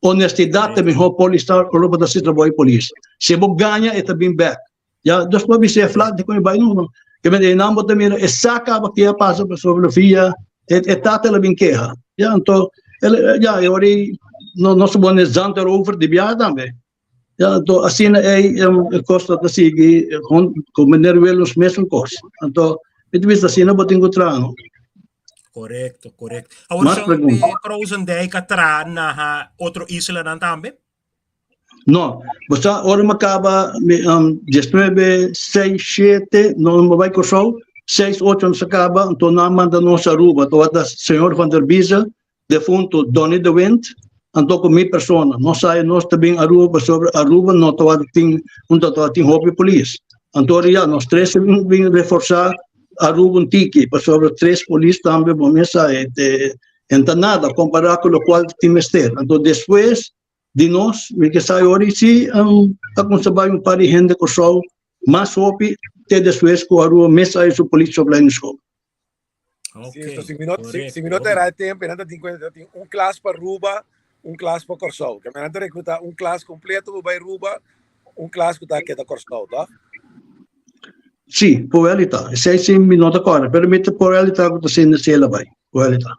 Honestidad ta mihó polis ta ora bo ta hasi trabou di polis. Si bo gaña e ta bin bek. Ya dus bo bisa e flat di kon e bai no. Ke men einan bo ta mira e sa kaba ke a pasa pasobra via e e tata el a bin keha. Ya anto el ya e ora ei no nos ta pone zand erover di biaha tambe. Ya anto asina ei e kos ta sigui ku meneer Willems mesun kos. Anto mi ta bisa asina bo tin ku traha no. Korekto, korekto. Awor Mas son pregunta. eh, Krozendijk a traha na ha otro islanan tambe? No, bo sa ora mi kaba mi um, 19, 6, 7, no mi bai Kòrsou, 6, 8 nos a kaba, anto nan a manda nos Aruba, tabata señor Van der Bieze, defunto Donny de Wind, anto ku mi persona. Nos sa nos ta bin Aruba pasobra Aruba no tabata tin un tabata tin hopi polis. Anto ora ya nos tres a bin bin reforsa Aruba un tiki pasobra tres polis tambe bo mes sa e e ta nada kompara ku lokual tin mester. Anto despues di nos mi ke sa ora si a kumsa bai un par di hende Kòrsou mas hopi te despues ku Aruba mes a su politieopleidingsschool. Ok, Sí, so si mi no, si, si mi no correcto. te era tempo, nan ta tin cuenta, tin un klas pa Aruba, un klas pa Kòrsou. Ke nan ta recruta un klas completo pa bai Aruba, un klas ku ta keda Kòrsou, toch? Sí, por realita. Esei sí mi no ta kòrda, pero mi ta por realita ku ta sinti si el a bai. Por realita.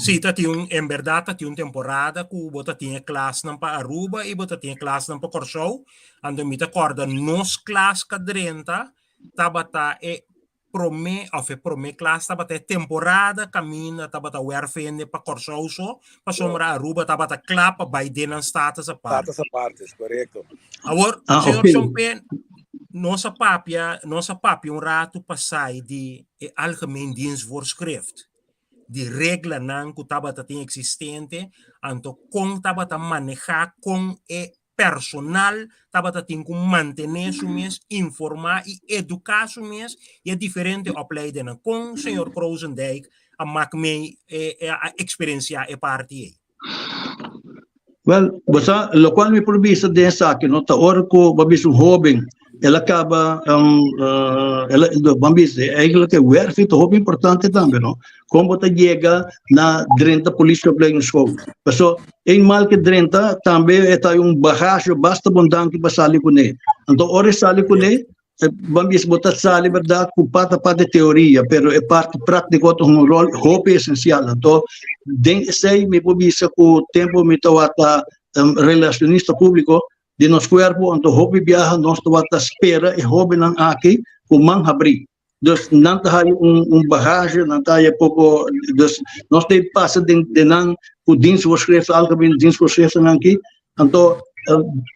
Sí, ta tin un, en berdad ta tin un temporada ku bo ta tin e klasnan pa Aruba i bo ta tin e klasnan pa Kòrsou. Anto mi ta kòrda nos klas ka drenta tabata e promé òf e promé klas tabata e temporada kaminda tabata wèrf hende pa Kòrsou so, pasobra Aruba tabata kla pa bai den nan status aparte. Status aparte, korekto. Awor, Ah, señor ok. Chompe, nos a papia, nos a papia un ratu pasai di e Algemeen Dienstvoorschrift, di reglanan ku tabata tin eksistente, anto kon tabata manehá kon e personal tabata tin ku mantené su mes informá i eduká su mes i e diferente opleidennan. Kon señor Krozendijk a mak mei a eksperensiá e parti ei? Wel, bo sa, lokual mi por bisa den esaki no ta ora ku bo a bisa un hóben el a kaba el a bo a bisa eigenlijk e wèrfing ta hopi importante tambe no. Kon bo ta yega na drenta politieopleidingsschool. Paso eenmaal ke drenta tambe e ta un bagage basta bondanki pa sali kuné. Anto ora e sali kuné ban bisa bo ta sali berdad ku part apart di teoria pero e parti práktiko ta hunga un ròl hopi esensial. Anto den esei mi por bisa ku tempu mi tabata relacionista públiko. di nos kuerpo, anto hopi biaha nos tabata spera e hóbennan aki ku man habrí. Dus nan ta haya un un bagage, nan ta haya poko, dus nos ta pasa den den nan ku dienstvoorschriften, algemene dienstvoorschriften aki, anto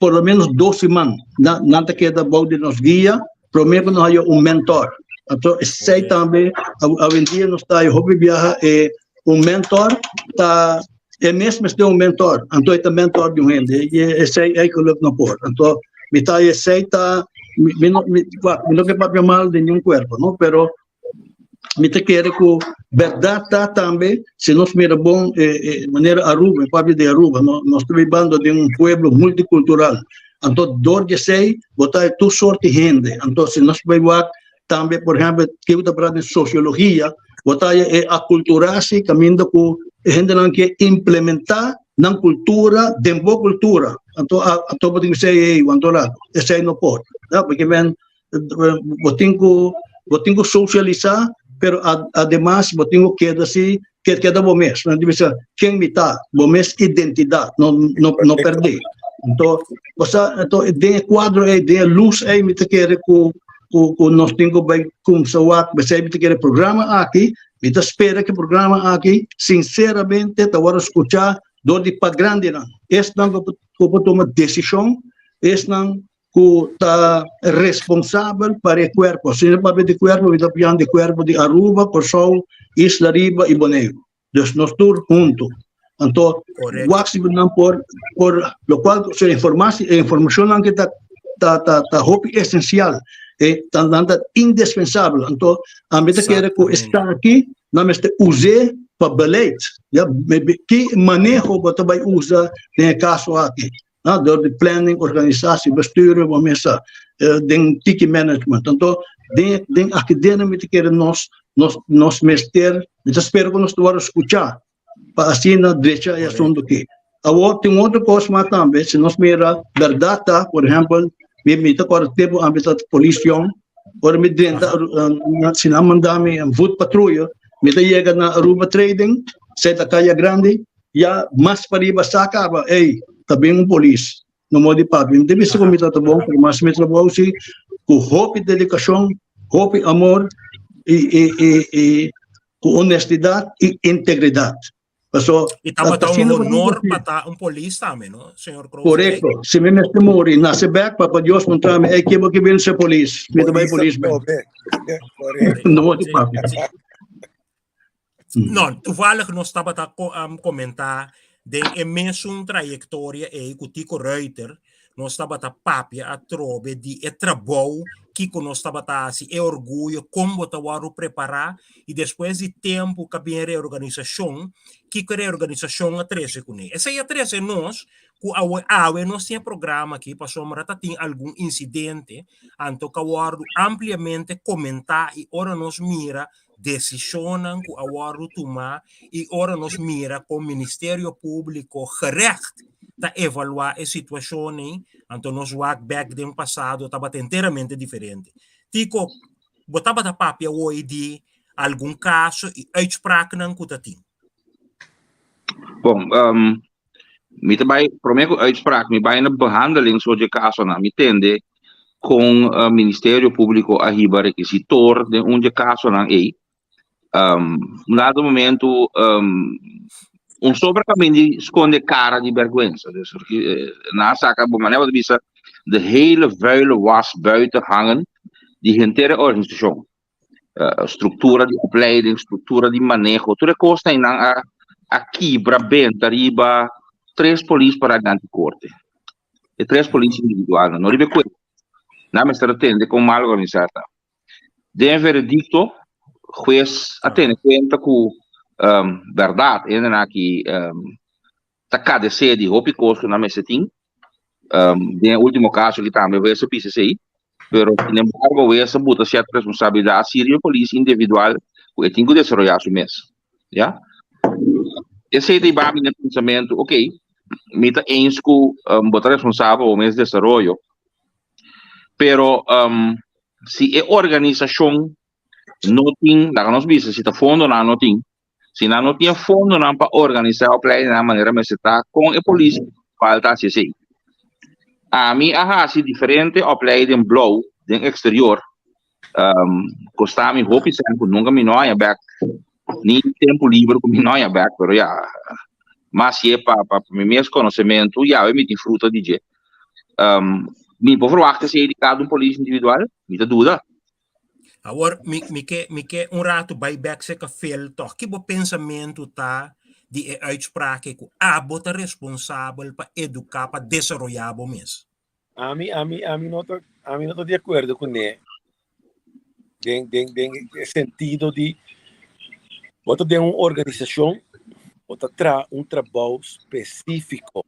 por lo menos dos siman nan nan ta keda bou di nos guia, prome ku nos haya un mentor. Anto esei tambe awendia nos ta haya hopi biaha e un mentor ta e mes mester un mentor, anto e ta mentor di un hende, i esei eigenlijk no por. Anto mi ta esei ta mi no mi mi no ke papia mal di niun kuerpo no, pero mi ta kere ku bèrdat ta tambe si nos mira bon e e manera Aruba, mi papia di Aruba no, nos ta bibando den un pueblo multikultural, anto dor di esei bo ta tur sort di hende, anto si nos bai wak Tambe, por ehempel, kico ta prata di sociologia, bo ta haya e aculturatie caminda cu e hendenan ke implementa nan cultura den bo cultura. Anto, anto bo tin cu say, hey, wanto rato, esey no por. No, porque men, bo tin cu, bo tin cu socialisa, pero ademas bo tin cu keda si, keda bo mes. Nan tin bisa, ken mi ta? Bo mes identidad, no, no, no perde. Anto, bo sa, anto den e cuadro ey, den e luz ey, mi ta kere cu ku ku nos tin ku bai kumsa wak besei mi ta kere programa aki mi ta spera ku e programa aki sinseramente ta wòrdu skuchá dor di pa grandinan esnan ku ku por tuma desishon esnan ku ta responsabel pa e kuerpo si mi papia di kuerpo mi ta papiando di kuerpo di Aruba, Kòrsou, Isla Riba i Boneiru. Dus nos tur hunto. Anto, wak si nan por, por, locual, so informatie, e informacionnan ki ta, ta, ta, ta hopi esencial, e ta, nan ta indispensabel. Anto, ami ta kere ku esaki nan mester us'é pa beleid. Ja, ki maneho bo ta bai usa den e kaso aki? No, door di planning, organisatie, besturen, bo mester den tiki management. Anto, den, den aki dentro mi ta kere nos, nos, nos mester, mi ta spera ku nos ta wòrdu skuchá pa asina drecha e asuntu aki. Awor, tin otro kos mas tambe, si nos mira bèrdat ta, por ehèmpel, mi, mi ta kòrda tempu ami ta polis yòn, ora mi drenta, si nan manda mi un voetpatrouille, mi ta yega na Aruba Trading, sey ta Kaya Grandi, Ya mas pariba sa caba, ey, ta bin un polis. No mo di papia. Mi ta bisa cu mi ta ta bon, pero mas mi trabou si cu hopi dedicacion, hopi amor y, y, y, y cu honestidad y integridad. Paso, Y tabata un honor pa ta un polis tambe, no, señor Croes? Correcto. Si mi mester muri, nace bek, papa Dios puntra mi, ey, ke bo ke bin ser polis? Mi ta bay polis bek. No mo di papia. No, toevallig nos tabata comenta den e mesun trayectoria ei cu Tico Ruiter, nos tabata papia atrobe di e trabou kico nos tabata haci, e orguyo, con bo ta wordo prepara y despues di tempo cu a bin e reorganisacion, kico e reorganisacion a trece cune. Esey a trece nos cu awe awe nos tin e programa aki pasobra ta tin algun incidente anto cu a wordo ampliamente comenta y ora nos mira Desishonnan ku a wòrdu tumá i ora nos mira kon Ministerio Públiko gerecht ta evaluá e situashon ei, anto nos wak bèk den pasado tabata enteramente diferente. Tiko, bo tabata papia awor di algun kaso i uitspraaknan ku ta tin. Bon, Mi ta bai, promé ku uitspraak, mi bai na behandeling so dje kasonan. Mi tende kon Ministerio Públiko a hiba rekisitor den un dje kasonan ei. Un dado momento un sobra kamin di skonde kara di bèrgwensa. Dus nan a saka, bo manera bo ta bisa, de hele vuile was buiten hangen di henter e organisashon. Struktura di opleiding, struktura di maneho, tur e kosnan nan a a kibra benta riba tres polis para dilanti korte. E tres polis individualnan, no riba e kuerpo. Nan mester a tende kon mal organisá ta. Den e veredikto, hues a tene kuenta ku bèrdat hendenan aki ta kadesé di hopi kos ku nan mester tin. Den e último kaso aki tambe hues a bisa esei, pero sin embargo hues a buta sierto responsabilidat si riba e polis individual ku e tin ku desaroyá su mes. Ya. Esei ta hiba mi na e pensamentu, okey, mi ta eens ku bo ta responsabel pa bo mes desaroyo, pero si e organisashon no tin, laga nos bisa, si ta fondonan no tin, Si nan no tin e fondonan pa organisá opleidingnan manera mester ta, kon e polis kual ta hasi esei? Ami a hasi diferente opleiding blou den exterior. Um, kosta mi hopi sen ku nunka mi no haña bek. Ni tempu liber ku mi no haña bek, pero ya, mas ye pa, pa mi mes konosementu, ya mi tin fruta di dje. Um, mi por verwacht esei di kada un polis individual? Mi ta duda. Awor, mi, mi ke, mi ke un ratu bai bek seka Phil toch. Ki bo pensamentu ta di e uitspraak ku abo ta responsabel pa eduká, pa desaroyá bo mes? Ami, ami, ami no ta, ami no ta di akuerdo kuné. Den, den, den e sentido di bo ta den un organisashon, bo ta traha un trabou spesífiko.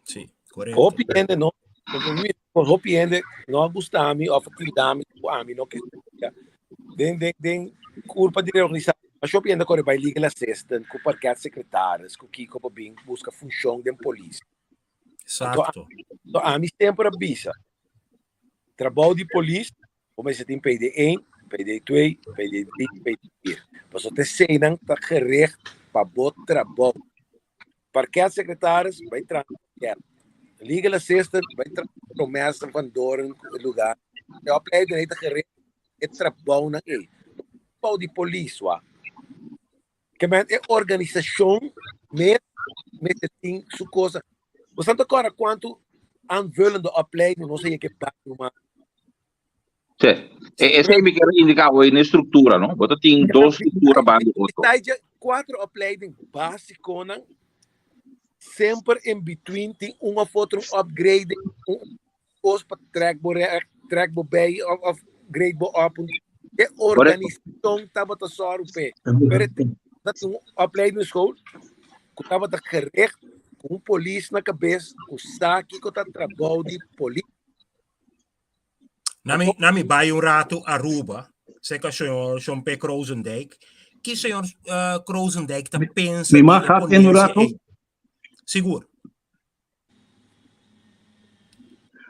Sí, correcto. Hopi hende no, hopi hende no a gusta mi of a tilda mi ku ami no ke den den den kurpa di reorganisa. Mas hopi hende kore bai legal assistant ku parket secretaris ku kiko pa bin buska funshon den polis. Exacto. Anto ami semper a bisa trabou di polis bo mester tin PD 1, PD 2, PD 3, PD 4. Pasobra te eseinan ta gericht pa bo trabou. Parketsecretaris bai traha na parket. Legal assistant bai traha na Promesa van Doorn ku e lugar. E opleiding ei ta gericht e trabounan ei. No trabou di polis wak. Ke men e organisashon mes mester tin su cosa. Boso ta kòrda kuantu aanvullende opleiding nos a yega e bai numa? Sí. E, esei mi quiero indicar hoy na estructura, no? Bo ta tin dos estructura banda otro. Tijde cuatro opleiding básico nan. Semper in between tin un of otro upgrading, un kos pa trek bo recht, trek bo bij of, of grade bo op. E organisacion tabata sòru p'e. Pero dat un opleidingsschool ku tabata gericht ku un polis na kabes ku sa kiko ta trabou di polis. Nami, nami bai un rato Aruba, seca señor Sean P. Krozendijk. Ki señor uh, Krozendijk ta pensa Mi mag hak in un rato? Sigur.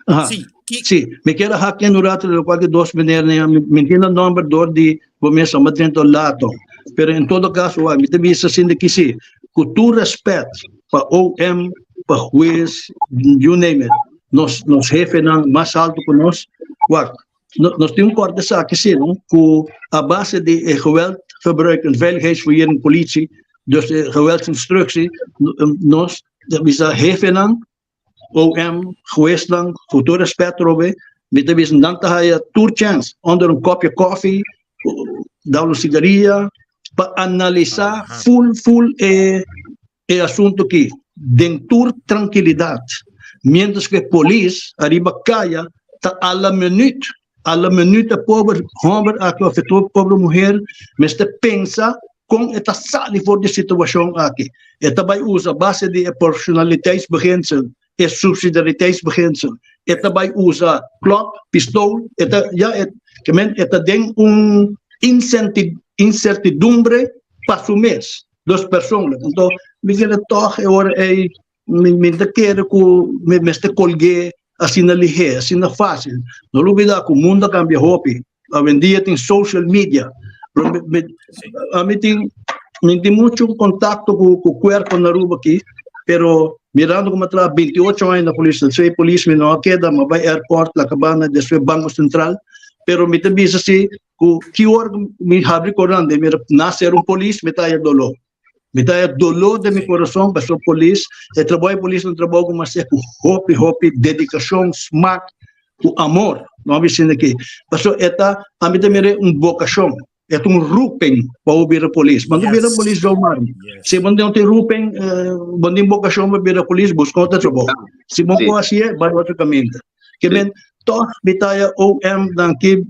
Aha. Sí, ki... Sí, mi kier a hak in un rato de locual di dos meneer ne, mi, mi tin een nomber door di bo mes ma drento lato. Pero en todo caso, wa, mi te bisa sin de kisi, ku tur respet pa OM, pa hues, you name it, nos, nos jefenan mas alto ku nos, wak, no, nos tin un korte sa aki sí, no? Ku a base di e geweldgebruik en veiligheidsfouillering politie, dus e geweldsinstructie, nos ta bisa jefenan, OM, huesnan, ku tur respet robe, mi ta bisa nan ta haya tur chance onder un kopje koffie, da un sigaria, pa analisa full full e e asunto ki den tur trankilidat, mientras ku e polis ariba kaya ta a la minuut, a la minuut e pober homber aki of e pober muher mester pensa kon e ta sali for di e situashon aki. E ta bai usa base di e professionaliteitsbeginsel, e subsidiariteitsbeginsel, e ta bai usa klop, pistool, e ta ya e ke men e ta den un incertidumbre pa su mes. Dus persoonlijk. Anto mi kere tòg e ora ei mi mi ta kere ku mi mester kolg'é asina lihé, asina fásil. No lubidá ku mundu a kambia hopi. Awendia tin social media. Pero mi mi ami tin mi tin muchu kontakto ku ku kuerpo na Aruba aki, pero mirando ku mi a traha binti ocho aña na polis, despues polis mi no a keda, mi a bai airport, La Cabana, despues Banko Sentral. Pero mi ta bisa si Ku ki ora ku mi habri koran den mira naser un polis mi ta haya doló. Mi ta haya doló den mi korason pasobra polis, e trabou di polis ta un trabou ku mester ku hopi hopi dedikashon, smak, ku amor. No a bisina aki. Pasobra e ta, ami ta mira un bokashon, e ta un roeping pa bo bira polis. Bo no bira polis zomaar. Si bo no tin roeping, bo no tin bokashon pa bira polis, buska otro trabou. Si bo por hasié, bai otro kaminda. Ke men tòg mi ta haya OM nan ki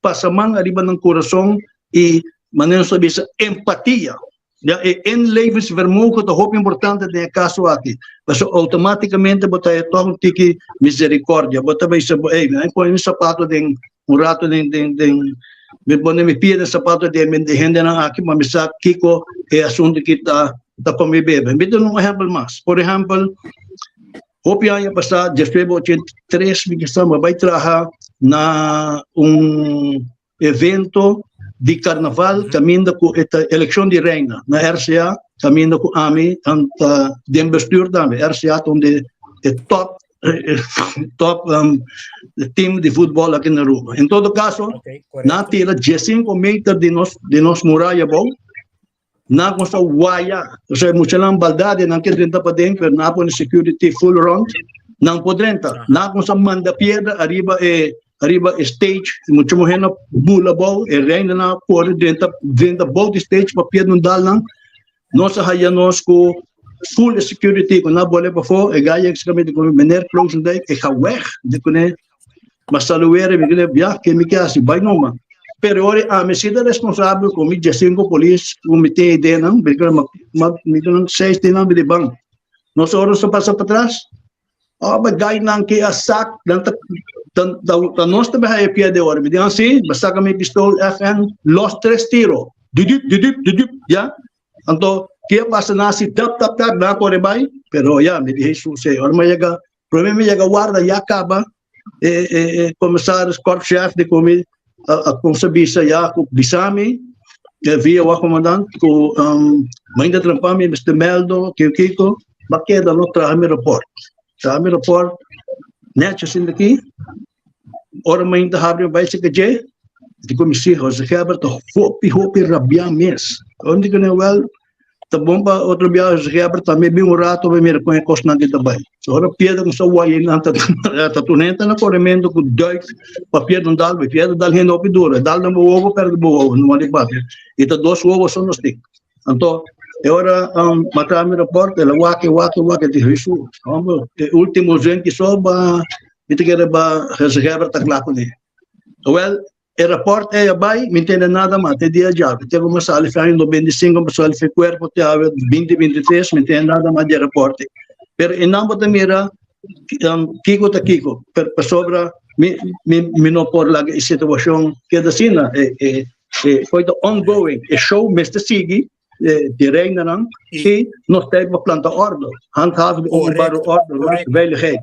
pasa man ariba nan kurason i manera nos ta bisa empatia. Ya e inlevingsvermogen ta hopi importante den e kaso aki. Pasobra outomátikamente bo ta haya tòg un tiki miserikòrdia. Bo ta bisa bo, ey, mi a pone mi sapato den un rato den den den mi pone mi pia den sapato di e hendenan aki pa mi sa kiko e asuntu aki ta ta komi bebe. Mi ta duna un ehèmpel mas. Por ehèmpel, Hopi aña pasá, despues bo 83, mi kisa mi a bai traha na un evento di karnaval kaminda ku e ta elekshon di reina na RCA, kaminda ku ami ta den bestuur tambe. RCA ta un di e top. top um, team di futbol aki na Aruba. En todo caso, Okay, na correcto. tira 15 meter di nos, di nos muraya bou, na con sa waya, o sea, muchanan baldade nan ke drenta paden, pero na pone security full rond, nan por drenta. Aha. Na con sa manda piedra ariba e ariba e stage, mucho mujer na bula bou, e reina na corre drenta drenta bou di stage pa piedra no dal nan. Nos a haya nos ku full security ku na bole pafó, e gaya exactamente ku meneer Klozendijk, ik ga weg. Di kuné, ma saluere mi kuné, ya, ke mi ke hasi, bai noma. Pero ora ami si ta responsabel ku mi 15 polis ku mi tin idea nan, mi kuné, ma, ma, mi kuné seis di nan mi di ban. Nos ora nos a pasa patras, oh, ba gai nan ke a sak, nan ta, ta, ta, ta nos ta beha e pia de ora. Mi di, ah, si, ba saka mi pistol FN, los tres tiro. Dudup, dudup, dudup, ya. Anto, ke a pasa nan si tap, tap, tap, nan a kore bai. Pero ya, mi di, Jesus, eh, ora mi a yega, prome mi yega warda, ya kaba, e, e, e commissaris, korpschef di ku mi a, a kumsa bisa ya ku bisa mi, e via wa commandant, ku um, mainda trampa mi, Mr. Meldo, kiko kiko, ma keda no traha mi rapport. Traha mi rapport, netjes in de ki, ora mainda habri mi bai sika dje, di ku mi si Jose Herbert ta hopi hopi rabia mes. Ora di ku ne wel, ta bon pa otro biaha Jose Herbert tambe bin un rato pa mira kon e kosnan ki ta bai. Ora piedra ku sa waya nan ta ta tunenta na korementu ku duik pa piedra dal, piedra dal hende hopi duro, e dal nan bo wowo perde bo wowo, no di papia. I ta dos wowo so nos tin. Anto e ora um, mata mi rapport, el a wak, wak, wak, di Jesus. Hombre, e ultimo zin ki so ba mi ta kere ba Jose Herbert ta kla kuné. Wel, e rapport ei a bai, mi tende nada mas, te dia djawe. Te como sali fi año 95, mi sali fi cuerpo te awe 2023, mi tende nada mas di rapport ei. Pero e nan bo ta mira um, kiko ta kiko, per, pasobra mi, mi, mi no por laga e situacion keda asina. E, e, e, foi ta ongoing, e show mester sigui, e, di reinanan, I- i nos ta pa planta orde, handhaven de openbare Correcto, orde, correcto. veiligheid.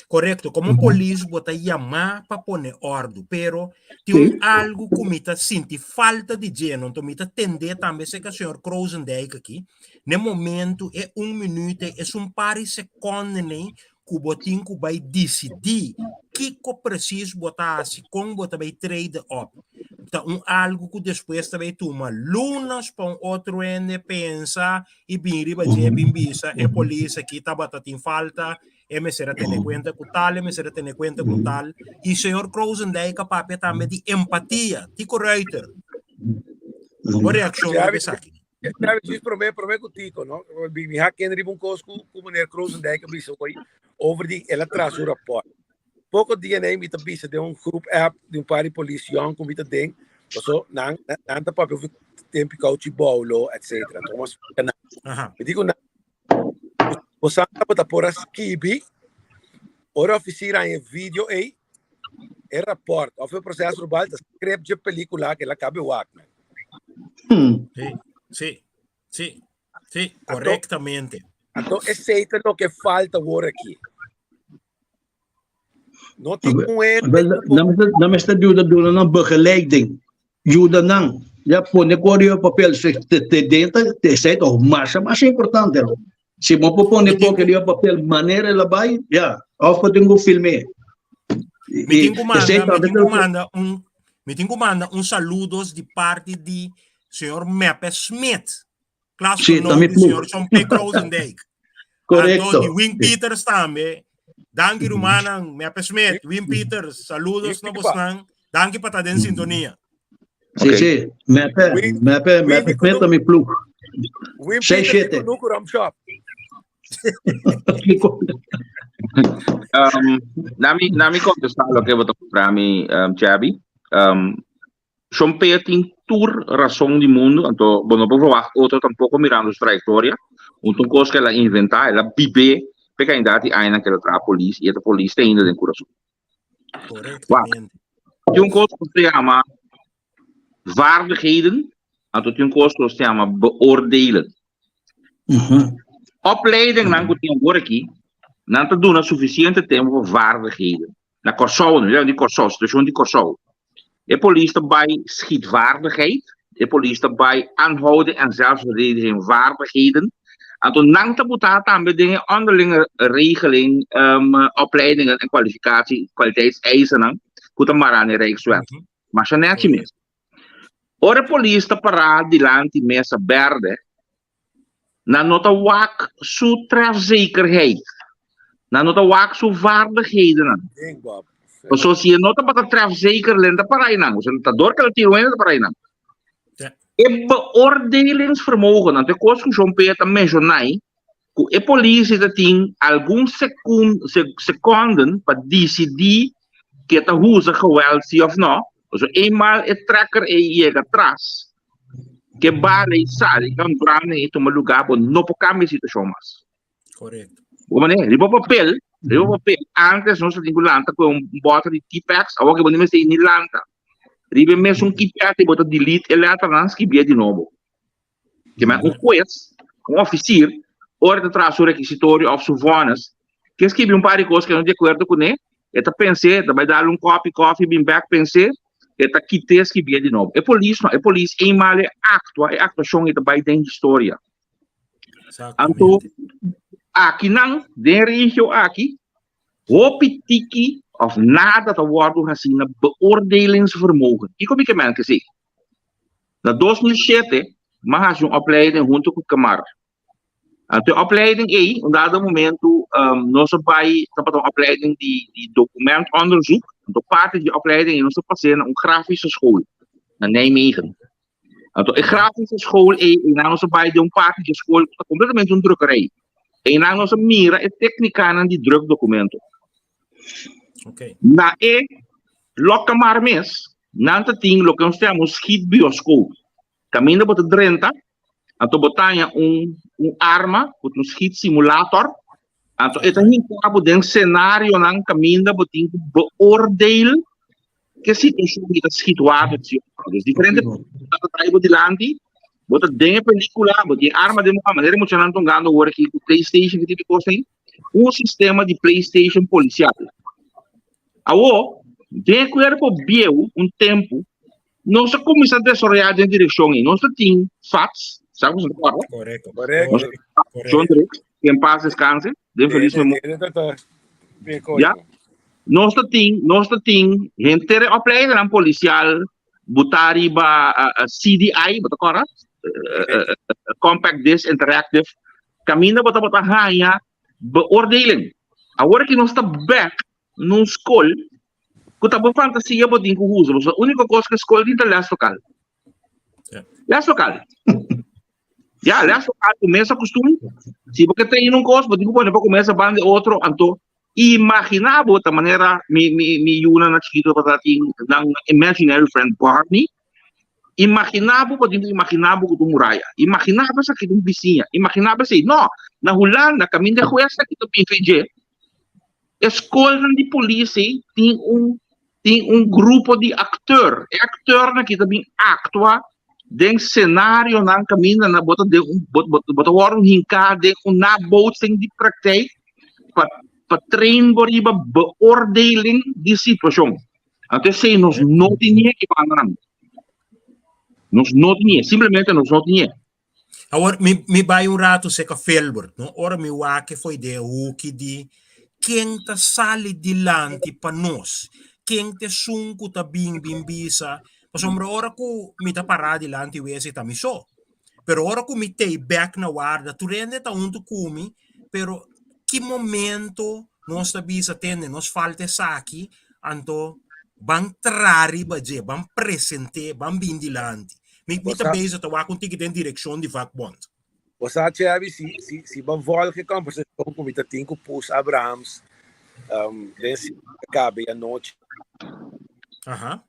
Correcto, como polis bo ta yamá pa pone ordu, pero tin un algo ku mi ta sinti falta di dje, no? Enton mi ta tende tambe serka señor Krozendijk aki, ne momento e un minuut ei, es un par di seconde ku bo tin ku bai disidí kiko precies bo ta hasi, kon bo ta bai trade op. Ta un algo ku despues ta bai tuma lunas pa un otro hende pensa i bin riba dje bin bisa e polis aki tabata tin falta, e mester a tene kuenta ku tal, e mester a tene kuenta ku tal. I señor Krozendijk a papia tambe di empatia. Tico Ruiter, bo reakshon riba esaki? Sabe, djis promé, promé ku Tico, no? Mi, mi ha ken riba un kos ku, ku meneer Krozendijk a bisa hoy over di el a traha su rapport. Poko dia nei mi ta bisa den un groep app di un par di polis yòn ku mi ta den, paso nan, nan ta papia over tempi kouchi boulo, etcetera. Anto mi a splika nan. Aha. Mi di ku nan, bosan tabata por a skibi ora ofisier haña e video ei, e rapport of e proces verbal ta script dje pelicula ke la cabe wak man. Sí, sí, sí, sí, correctamente. Anto esey ta loke falta awor aki. No tin un hende Nan mester yuda duna nan begeleiding. Yuda nan. Ya pone ku riba papel. Te te den ta esei ta masha masha importante. Si bo por pone poke riba papel manera el a bai, ya. Of bo tin ku film'é. Mi tin ku manda, mi tin ku manda un, mi tin ku manda un saludos di parti di señor Mepe Smit. Klas Sí, no también di señor John P. Krozendijk. Correcto. Anto di Wim Peters tambe. Danki rumannan, Mepe Smit, Wim Peters, saludos na bosnan. Danki pa ta den sintonia. Sí, Ok. sí. Mepe, Wim- Mepe, Wim Mepe di Smit ta mi ploeg. Wim Seis, Peters di siete. Kunuku Rum Shop. Um, nami, nami contestar lo que bo ta puntra mi, um, Chabi. Um, Shon P tin tur rason di mundu, anto bo no por verwacht otro tampoco mirando su trayectoria. Un ta un cos cu el a inventa, el a bib'é p'e cantidad di añanan cu el a traha polis y e ta polis te ainda den Curaçao. Wak, Correctamente. tin un cos cu se yama vaardigheden, anto tin un cos cu se yama beoordelen. Opleidingnan cu tin awor aki, nan ta duna suficiente tempo pa vaardigheden. Na Kòrsou, no di Kòrsou, situashon di Kòrsou. E polis ta bai schietvaardigheid, e polis ta bai aanhouden en zelfverdediging vaardigheden. Anto nan ta butá tambe den e onderlinge regeling opleidingen en kwalifikatie, kwaliteitseisennan ku ta mará na e Rijkswet. Masha nèchi mes. Ora e polis ta pará dilanti mesa bèrdè, nan no ta wak su trefzekerheid, nan no ta wak su vaardighedennan. Pasobra si e no tabata trefzeker, lo e no ta pará einan. Osea, ta dor ku el a tira un hende ta pará einan. E beoordelingsvermogen, anto e kos ku Shon Pe ta menshoná ei, ku e polis ta tin algun sekun, sekonden pa disidí ke ta usa geweld si òf no, pasobra eenmaal e trekker ei yega tras, ke bala ei sali, e kan branding ei tuma lugá, bo no por kambia e situashon mas. Correcto. Bo manera, riba papel, riba papel, antes nos tin ku lanta ku un bòter di T-Pex, awor ke bo no mester ni lanta. Riba e mesun keypad bo ta delete e letternan, skibié di nobo. Ke men un hues, un ofisier, ora e ta traha su rekisitorio òf su vònes, ke skibi un par di kos ke no di akuerdo kuné, e ta pens'é, e ta bai dal un kòpi kòfi, bin bèk pens'é, e ta kit'é skibié di nobo. E polis no, e polis eenmaal e aktua, e aktuashon ei ta bai den historia. Anto, akinan, den e regio aki, hopi tiki òf nada ta wòrdu hasí na beoordelingsvermogen. Kiko mi ke men kesei? Na 2007, m'a hasi un opleiding huntu ku Kemar. Anto e opleiding ei, un dado momento, um, nos a bai, tabata un opleiding di, di documentonderzoek. Anto parti di opleiding ei nos a pas'é na un grafische school, na Nijmegen. Anto e grafische school ei, einan nos a bai den un parti di school ku ta kompletamente un drukkerij. Einan nos a mira e téknikanan di druk dokumento. Okay. Na e lokkamar mes, nan ta tin loke nos ta yama un schietbioscoop. Kaminda bo ta drenta, anto bo ta haña un, un arma ku ta un schietsimulator. Anto e ta hinka bo den senarionan kaminda bo tin ku beoordeel ke situashon di ta schiet water si of no. Dus diferente ta trae bo dilanti, bo ta den e pelikula, bo tin arma den bo man, manera e muchanan ta hungando awor aki ku PlayStation ki tipo di kos ei, un sistema di PlayStation polisial. Awor, den e kuerpo bieu un tempu, nos a kuminsá desaroyá den direkshon ei. Nos ta tin FATS, sa ku ta kòrda? Korekto. Korekto. John Drake, que en paz descanse, den feliz memoria. Ja. Nos ta tin, nos ta tin henter e opleidernan policial butá riba CDI, bo ta kòrda? Compact Disc Interactive, kaminda bo tabata haña beoordeling. Awor ki nos ta bèk na un skol ku ta bo fantasia bo tin ku usa, pasobra úniko kos ku e skol tin ta lès lokal. Lès lokal. Ya, lès lokal ku mesa kustum. Si bo ke train un kos, bo tin ku pone pa ku mesa banda di otro, anto imaginá bo ta manera mi mi mi yunan na chikitu tabata tin nan imaginary friend Barney. Imaginá bo bo tin ku imaginá bo ku ta un muraya. Imaginá bo esaki ta un bisiña. Imaginá bo esei. No, na Hulanda kaminda e hues aki ta bin fe dje, e skolnan di polis ei tin un tin un grupo di akteur. E akteurnan aki ta bin aktua den senarionan kaminda nan bo ta den un bo bo bo ta wòrdu hinká den un nabootsing di praktijk pa pa train bo riba beoordeling di situashon. Anto esei nos no tin nie ki bandanan. Nos no tin nie, simplemente nos no tin nie. Awor, mi, mi bai un ratu seka Filbert, no? Ora mi wak e foi den e huki di ken ta sali dilanti pa nos, ken ta esun ku ta bin bin bisa, pasobra ora ku mi ta pará dilanti wese ta mi so, pero ora ku mi tei bèk na warda tur hende ta huntu ku mi, pero ki momento nos ta bisa tende nos falta esaki, anto ban traha riba dje, ban present'é, ban bin dilanti. Mi, mi ta bezig ta wak un tiki den direkshon di vakbond. Bo sa, Chevy, si, si, si bo volg e konversashon ku mi ta tin ku Poes Abrahams um, den si kabe anochi. Aha.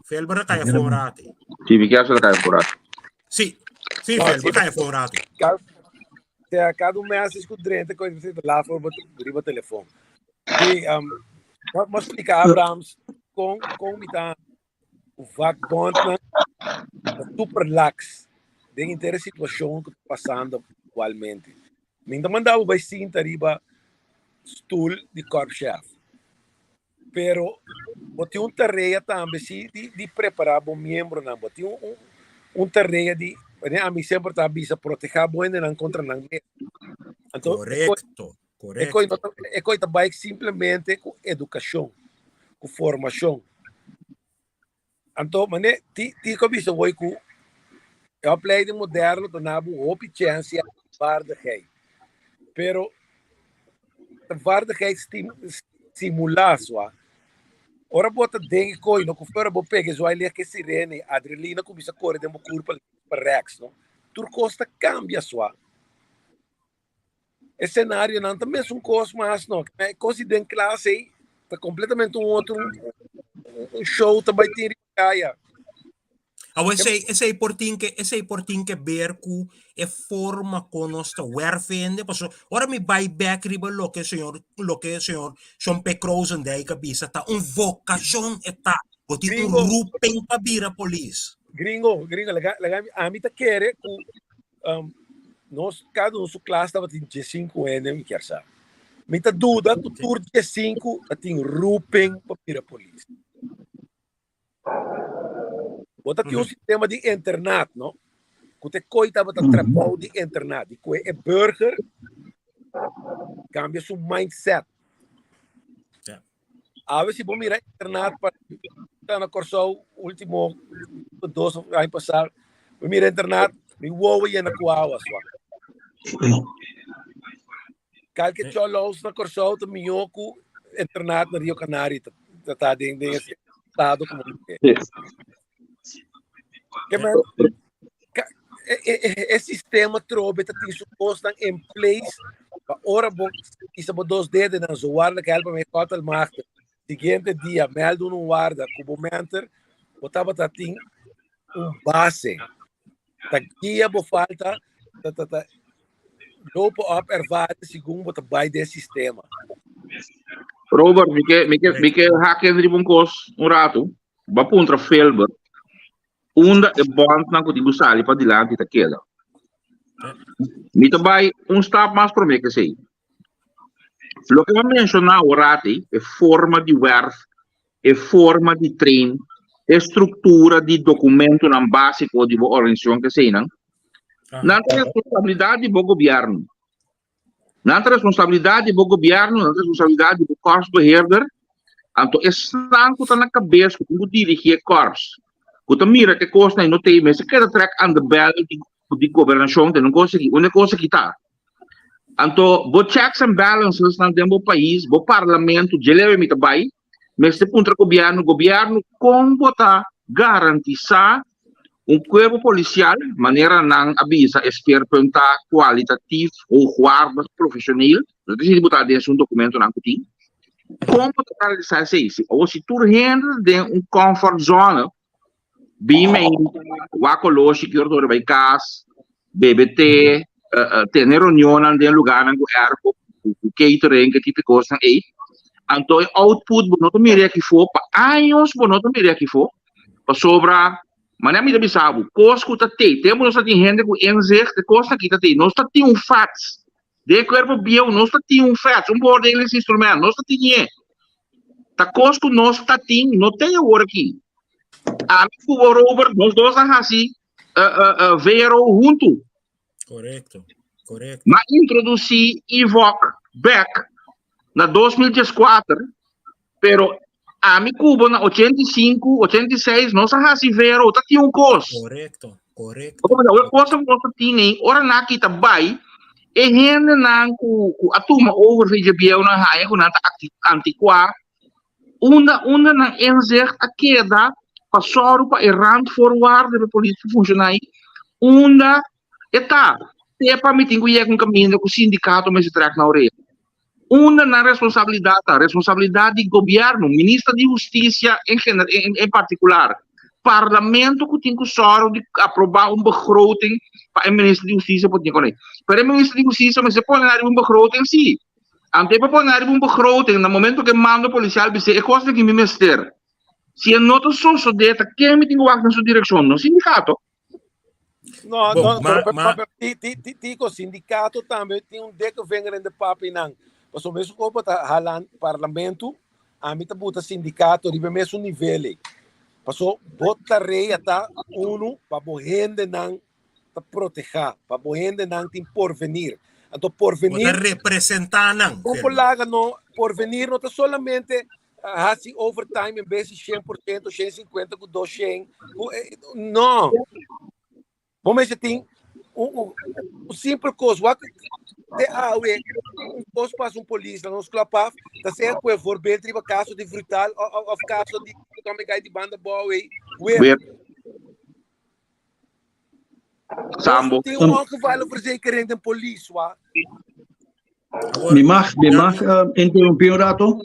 Felber a kaya for un rato. Si, mi kier a kaya for un rato. Si, si, Felber a kaya for un rato. Sea, cada un message ku drenta ku e la for riba telefon. Sí, um, mo explica Abrahams con con mi ta vakbondnan super lax den intere situacion ku ta pasando actualmente. Mi ta manda bo bai sinta riba stoel di korpschef. Pero Bo tin un tarea tambe si di di prepará bo miembronan. Bo tin un un un tarea di, wanneer ami semper ta bisa protehá bo hendenan kontra nan mes. Anto e koi Korekto, e koi no korekto. ta e koi ta bai simplemente ku edukashon, ku formashon. Anto mane ti Tico a bisa hoy ku e opleiding moderno ta na bo hopi chèns i vaardigheid. Pero ta vaardigheid stim simulá swa. Ora bo ta den e koi no ku fuera bo pega e zwai lek e sirene i adrenalina kuminsá kore den bo kurpa pa rèks no. Tur kos ta kambia swa. E senarionan ta mesun kos mas no. E kos di den klas ei ta kompletamente un otro un show ta bai tin riba kaya. Awo esei, esei por tin ke, esei por tin ke ber ku e forma kon nos ta werf hende, paso ora mi bai bek riba loke señor, loke señor Shon P. Krozendijk a bisa, ta un vokashon e ta. Bo tin un Gringo. roeping pa bira polis. Gringo, gringo, laga, laga mi, ami ta kere ku um, nos kada un su klas tabatin diesinku hende, mi kier sa. Mi ta duda ku tur diesinku ta tin roeping pa bira polis. Bo ta tin un sistema di internat, no? Ku te koi tabata trabou di internat, di kue e burger kambia su mindset. Ja. Awe si bo mira internat pa ta na Kòrsou último dos aña pasá, bo mira internat, mi wowo yena ku awa swa. Kalke chòlòs na Kòrsou ta mihó ku internat na Rio Canario ta ta ta den den e estado komo Sí. Ke men ka- e, e, e, e sistema trobe ta tin su kosnan in place pa ora bo kisa bo dos dedenan zo warda ke helpa me God almachtig. Siguiente dia meldo un warda ku bo menter bo tabata tin un base. Ta guia bo falta ta ta ta lopen op ervaring segun bo ta bai den sistema. Robert, mi ke mi ke mi ke hak in riba un kos un ratu. Bo a puntra Filbert unda e bondnan ku tin ku sali padilanti ta keda. Mi ta bai un stap mas promé ke esei. Loke mi a menshoná awor ei, e forma di wèrf, e forma di train, e struktura di dokumentonan básiko di bo organisashon ke eseinan, nan ta responsabilidat di bo gobièrnu. Nan ta responsabilidat di bo gobièrnu, nan ta responsabilidat di bo korpsbeheerder. Anto esnan ku ta na kabes ku tin ku dirigí e korps, ku ta mira ku e kosnan ei no ta ei, mester keda trèk aan de bèl di di gobernashon tene un kos aki, unda e kos aki ta. Anto bo checks and balances nan den bo pais, bo parlamento, dje leu mi ta bai, mester puntra gobièrnu, gobièrnu kon bo ta garantisá Un kuerpo polisial, manera nan a bisa e speerpunt ta kualitatief, hoogwaardig, profesioneel. No ta sinti bo ta den esun dokumentonan ku tin. Kon bo ta realisá esei? Si awor si tur hende ta den un comfort zone, bin meinta, wak oloshi ki ora ta ora bai kas, bebe te, tene reunionnan den lugarnan ku airco, ku catering, e tipo di kosnan ei. Anto e output bo no ta mira aki afó, pa años bo no ta mira aki afó. Pasobra, manera mi ta bisa bo, kos ku ta tei, tempu nos ta tin hende ku inzicht, e kos aki ta tei. Nos ta tin un fats. Den e kuerpo bieu nos ta tin un fats, un beoordelingsinstrument, nos ta tin e. Ta kos ku nos ta tin, no tei awor aki. Ami ku bo, Robert, nos dos a hasi VRO huntu. Correcto, correcto. M'a introdusí EVOC bek na 2014, pero ami ku bo na 85, 86 nos a hasi VRO, ta tin un kos. Correcto, correcto. Bo ta e kos ku nos ta tin ei, ora nan a kita bai, e hendenan ku ku a tuma over for dje bieunan haña ku nan ta antikuá, unda unda nan inzicht a keda pa sòru pa e randvoorwaarden pa e polis por funshoná ei, unda e ta, te pa mi tin ku yega un kaminda ku sindikato mester trèk na orea. Unda nan responsabilidat ta? Responsabilidat di gobièrnu, minister di hustisia en gener en en partikular, parlamento ku tin ku sòru di aprobá un begroting pa e minister di hustisia por tin kuné. Pero e minister di hustisia mester pone nan riba un begroting sí. Anto e por pone nan riba un begroting na momento ku e mando polisial bis'é e kosnan ki mi mester. Si e no ta sosodé ta ken mi tin ku wak den su direkshon? No sindikato. No, Bon, no, ma, pero, ma, pero, ti, ti, ti, Tico, sindicato tambe tin un dikke vinger in de pap einan. Pasobra mesun kopo ta halan parlamento. Ami ta buta sindikato riba e mesun nivel ei. Paso bo tarea ta unu pa bo hendenan ta protehá, pa bo hendenan tin porvenir. Anto Bo ta porvenir, representá nan, kon por Felbert. laga no, porvenir no ta solamente hasi overtime en bes di 100%, 150 ku 200, ku no. Bo mester tin un, un, un simpel kos. Wak te awe, un kos pasa un polis na nos klap af, ta sea ku e voorbeeld riba kaso di Vrutaal of, of kaso di Tommy Guy di banda bou ei. Weer. Weer. Nos Sambo. tin un ongevallenverzekering den polis, wa. Awor, Mi mag, mi ja, mag interrumpí un rato?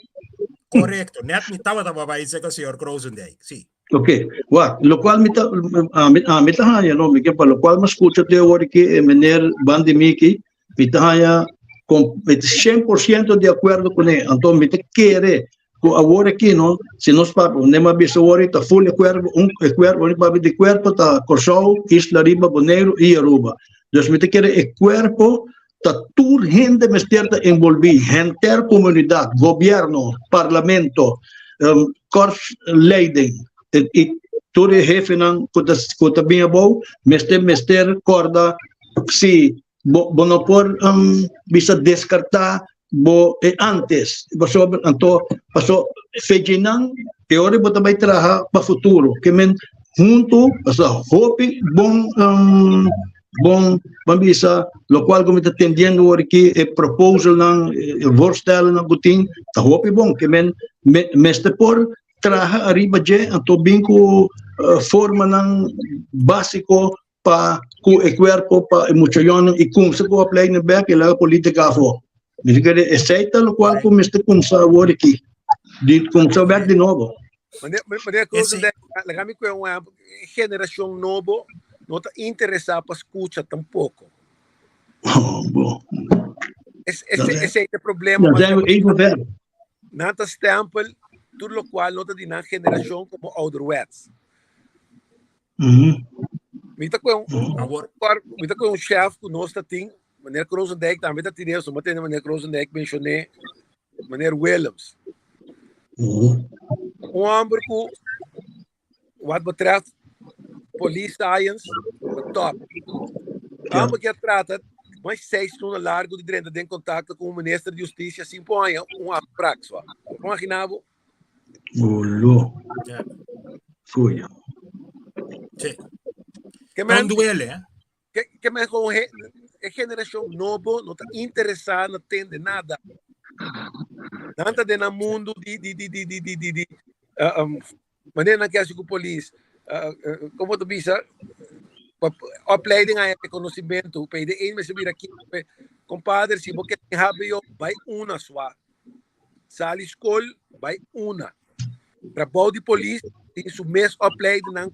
Correcto. Net mi tabata babá isa ka señor Krozendijk. Sí. Ok, wak, locual mi ta, ami, ami ta haña, no, mi ke pa locual mi scucha te awor aki e meneer Bandi Miki, mi ta haña con, mi ta 100% di acuerdo cune, anto mi ta kere cu awor aki, no, si nos papia, un nema bisa awor ta full e cuerpo, un e cuerpo, un papia di cuerpo ta Corsou, Isla Riba, Boneiru y Aruba. Dus mi ta kere e cuerpo Ta tur hende mester ta envolví, henter komunidat, gobièrnu, parlamento, korpsleiding i tur e hefenan ku ta ku ta bin abou mester mester kòrda si bo bo no por bisa deskartá bo e ántes pasobra anto paso fechinan e ora bo ta bai traha pa futuro ke men huntu pasobra hopi bon Bon, ban bisa, lokual ku mi ta tendiendo awor aki, e proposalnan, e voorstelnan ku tin, ta hopi bon. Ke men mester por traha ariba dje, anto bin ku formanan básiko pa ku e kuerpo, pa e muchayonnan i kumsa ku opleiding bèk i laga politika afó. Mi ta kere esei ta lokual ku mester kumsa awor aki, di kumsa bèk di nobo. Meneer Krozendijk, laga mi kue un ehempel. E generashon nobo no ta interesá pa skucha tampoko. Oh, bo. Esei ta e problema. Dan zijn we even verder. Nan ta stempel tur lokual no ta di nan generashon komo ouderwets. Mi ta kue un, mi ta kue un chef ku nos ta tin, meneer Krozendijk tambe ta tin eso, mi a tende meneer Krozendijk menshoné meneer Willems. Un homber ku wat betreft police science ta top. Homber ke a trata mas seis luna largo di drenta den kontakto ku un minister di hustisia sin por haña un afsprak. So, imagina bo. Olo. Foei. Sí. Ke men, Non duele, eh? Ke ke men gewoon he, e generashon nobo no ta interesá na tende nada. Nan ta den nan mundu di di di di di di di di uh, um, manera nan ke hasi ku polis. Uh, uh, komo ta bisa pa opleiding a reconocimiento, pe de een mester bira ki compadre, si bo ke HBO, bai una swa. Sali skol, bai una. Trabou di polis tin su mes opleiding nan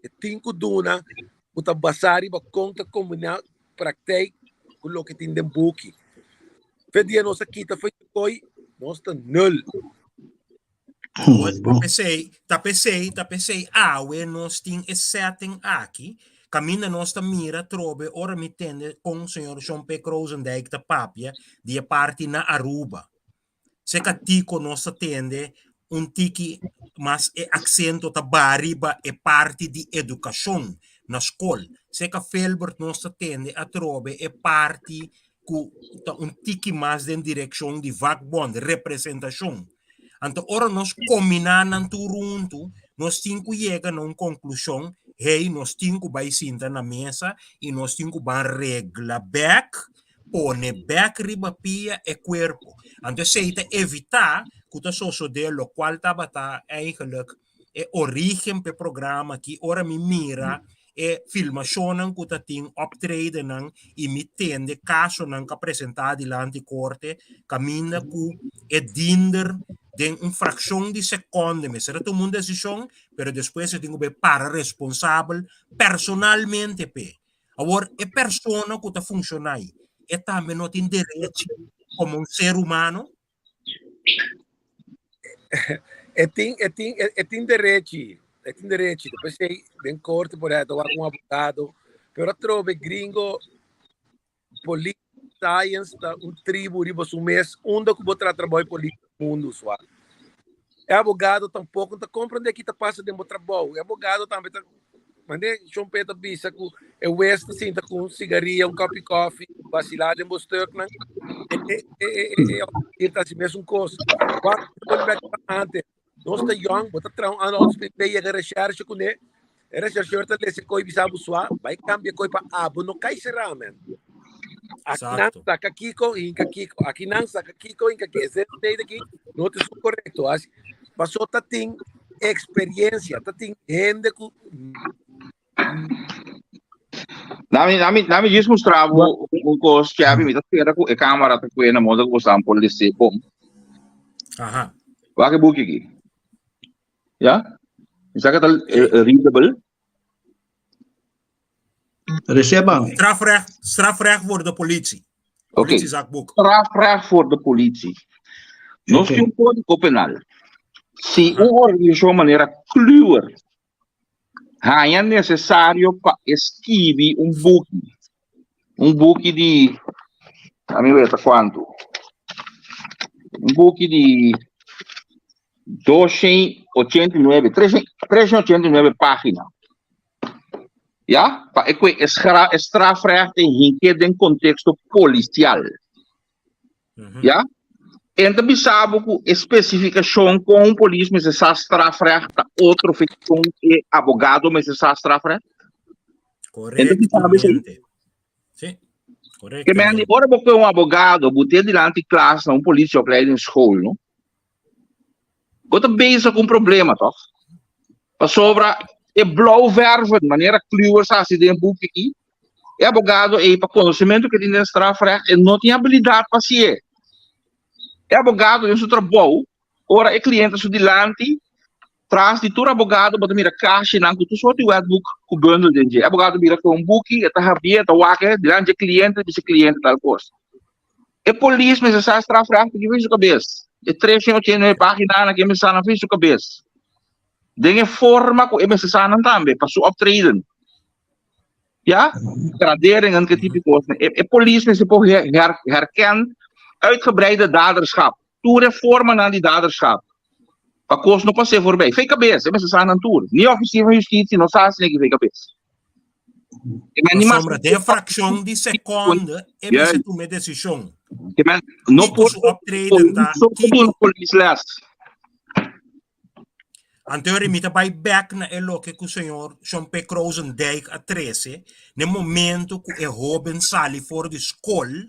E tin ku duna ku ta basá riba kon ta kombiná praktijk ku loke tin den buki. Fe dia nos a kita for koi, nos ta nul. Ta p'esei, ta p'esei, ta p'esei awe nos tin e setting aki, kaminda nos ta mira trobe ora mi tende kon señor Shon P. Krozendijk ta papia di e parti na Aruba. Seka Tico nos ta tende un tiki mas e aksento ta ba riba e parti di edukashon na skol. Seka Filbert nos ta tende atrobe e parti ku ta un tiki mas den direkshon di vakbond, representashon. Anto ora nos kombiná nan tur huntu, nos tin ku yega na un konklushon, hey, nos tin ku bai sinta na mesa i nos tin ku ban regla bèk pone bek riba pia e kuerpo. Anto esei ta evitá ku ta sosodé lokual tabata eigenlijk e orígen p'e programa aki. Ora mi mira e filmashonnan ku ta tin, optredennan i mi tende kasonan ku a presentá dilanti korte kaminda ku e dinder den un frakshon di sekònde mester a tuma un desishon, pero despues e tin ku bai para responsabel personalmente p'e. Awor, e persona ku ta funshoná ei, e tambe no tin derechi komo un ser humano? E tin, e tin, e tin derechi, e tin derechi. P'esei den korte por ta wak un abogado, pero atrobe gringo police science ta un tribu riba su mes, unda ku bo trata trabou di polis mundu swa. E abogado tampoko no ta komprendé ki ta pasa den bo trabou. E abogado tambe ta mande Shon Pe ta bisa ku e wes ta sinta ku un sigaria, un kòpi kòfi, basilá den bo stuknan. E e e e e e ta hasi mesun kos. Wak bo bek pa antes. Nos ta yòn, bo ta traha un aanhoudingsbv, yega recherche kuné. E rechercheur ta lesa e koi bisa bo sua, bai kambia e koi pa abo no kai será, man. Aki nan saka kiko, hinka kiko. Aki nan saka kiko, hinka kiko. Ese tijd aki no ta esun korekto. Asi, paso ta tin experiencia, ta tin hende ku Nami, nami, nami jis mustra bo un kos, Chabi, mi ta spera ku e kamera ta kue na modo ku bo san por lese bon. Aha. Wak e buki aki. Ja? Mi sa ke ta readable. Receba. Strafrecht, strafrecht voor de politie. Oké. Politiezakboek. Strafrecht voor de politie. Nos Oké. tin un kódigo penal. Si un organisashon manera Kluwer haña nesesario pa e skibi un buki, un buki di, a mi weta kuantu, un buki di 289, 389 página. Ya, pa e kue e strafrecht e hinke den konteksto polisial. Ya? En ta bisa bo ku e spesifikashon kon un polis mester sa strafrecht ta otro fe kon e abogado mester sa strafrecht. En ta bisa bo esei. Correctamente. Sí, Ke men di correctamente. ora bo kue un abogado bo te dilanti klas na un politieopleidingsschool, no? Bo ta bezig ku un problema, toch? Pasobra e blauw verven, manera Kluwer sa hasi den e buki aki, e abogado ei pa konosementu ke tin den strafrecht e no tin abilidat pa hasié. E abogado den su trabou, ora e kliente su dilanti, tras di tur abogado bo ta mira kashinan ku tur sorti wetboek ku bundel den dje. E abogado bira ku un buki, e ta habié, e ta wak e dilanti dje kliente, e bisa e kliente tal kos. E polis mester sa strafrecht aki for su kabes. E 389 paginanan ke mester sa nan for su kabes. Den e forma ku e mester sa nan tambe pa su optreden. Ja, graderingen ke tipo kosnan. E, e polis mester por her, her, herken uitgebreide daderschap. Tur e formanan di daderschap. Pa kos no pas'é voorbij. Fei kabes, e mester sa nan tur. Ni ofisier van justitie no sa asina ki fei kabes. E men ni mas Pasobra den fraccion di seconde e mester tuma e decision. Ke men no Kiko por su optreden ta, so kiko duna polis les. Anto mi ta bai bek na e loke ku señor Shon P. Krozendijk a trese, n'e momento ku e hoben sali for di skol,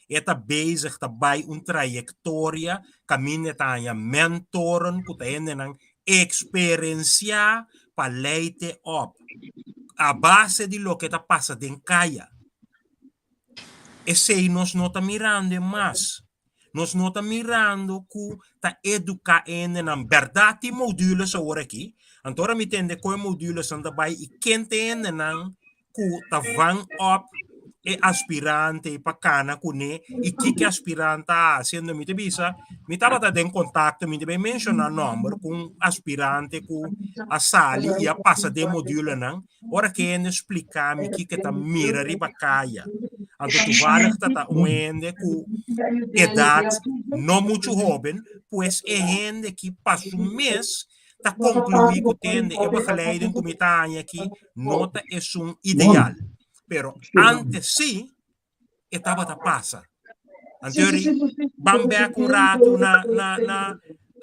e ta bezig ta bai un trayektoria kaminda e ta haña mentoren ku ta hendenan eksperensiá pa leite op a base di loke ta pasa den kaya. Esei nos no ta mirando e mas. Nos no ta mirando ku ta eduká hendenan. Bèrdat tin modules awor aki. Anto ora mi tende kon e modulesnan ta bai i ken ta e hendenan ku ta van op e aspirante pa kana kuné i kiko e aspirante ta hasi. Anto mi ta bisa, mi tabata den kontakto, mi ta bai menshoná nòmber ku un aspirante ku a sali i a pasa den modulenan. Ora ku e hende splika mi kiko e ta mira riba kaya, anto toevallig ta ta un hende ku edat no muchu hoben, pues e hende ki pa su mes ta konkluí ku tende e begeleiding ku mi ta haña aki no ta esun ideal. Pero antes sí e tabata pasa. Anto ban bek un ratu na, na, na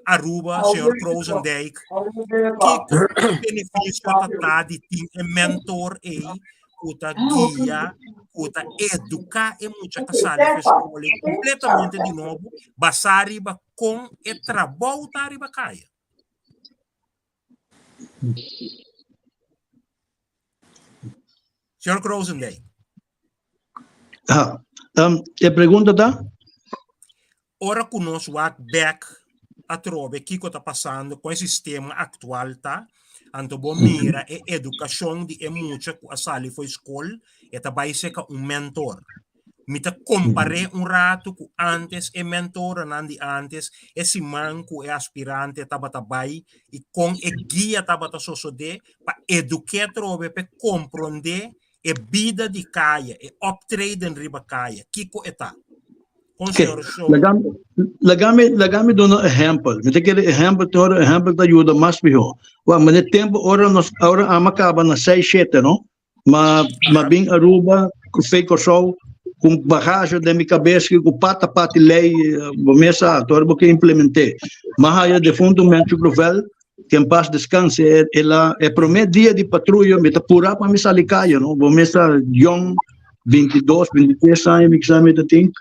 Aruba, señor Krozendijk. Kiko e beneficio ta ta di tin e mentor ei ku ta guia, ku ta eduká e mucha ka sali for skol completamente di nobo, basá riba kon e trabou ta riba kaya. Señor Krozendijk. Ah, um, e pregunta ta? Ora ku nos wak bek atrobe kiko ta pasando kon e sistema aktual ta, anto bo mira e edukashon di e mucha ku a sali for skol, e ta bai seka un mentor. Mi ta kompar'é un ratu ku ántes e mentoranan di ántes, e siman ku e aspirante tabata bai i kon e guia tabata sosodé pa eduk'é atrobe p'e komprondé e bida di kaya, e optreden riba kaya, kiko e ta. Kon Oké, señor Show? Lagami, lagami, lagami duna ehèmpel. Mi ta kere ehèmpel te ora ehèmpel ta yuda mas mihó. Wak, ma den tempu ora nos, ora ami a kaba na seis shete, no? Ma, ma bin Aruba, ku fe Kòrsou, ku un bagage den mi kabes ku pata pati lei, bo mes sa, te ora bo ke implement'é. M'a haya defuntu Mencho Grovel, Que en paz descanse, e, e la, e promé dia di patruya, mi ta purá pa mi sali kaya, no? Bo mes ta jong, 22, 23 aña, mi kisa mi ta tin,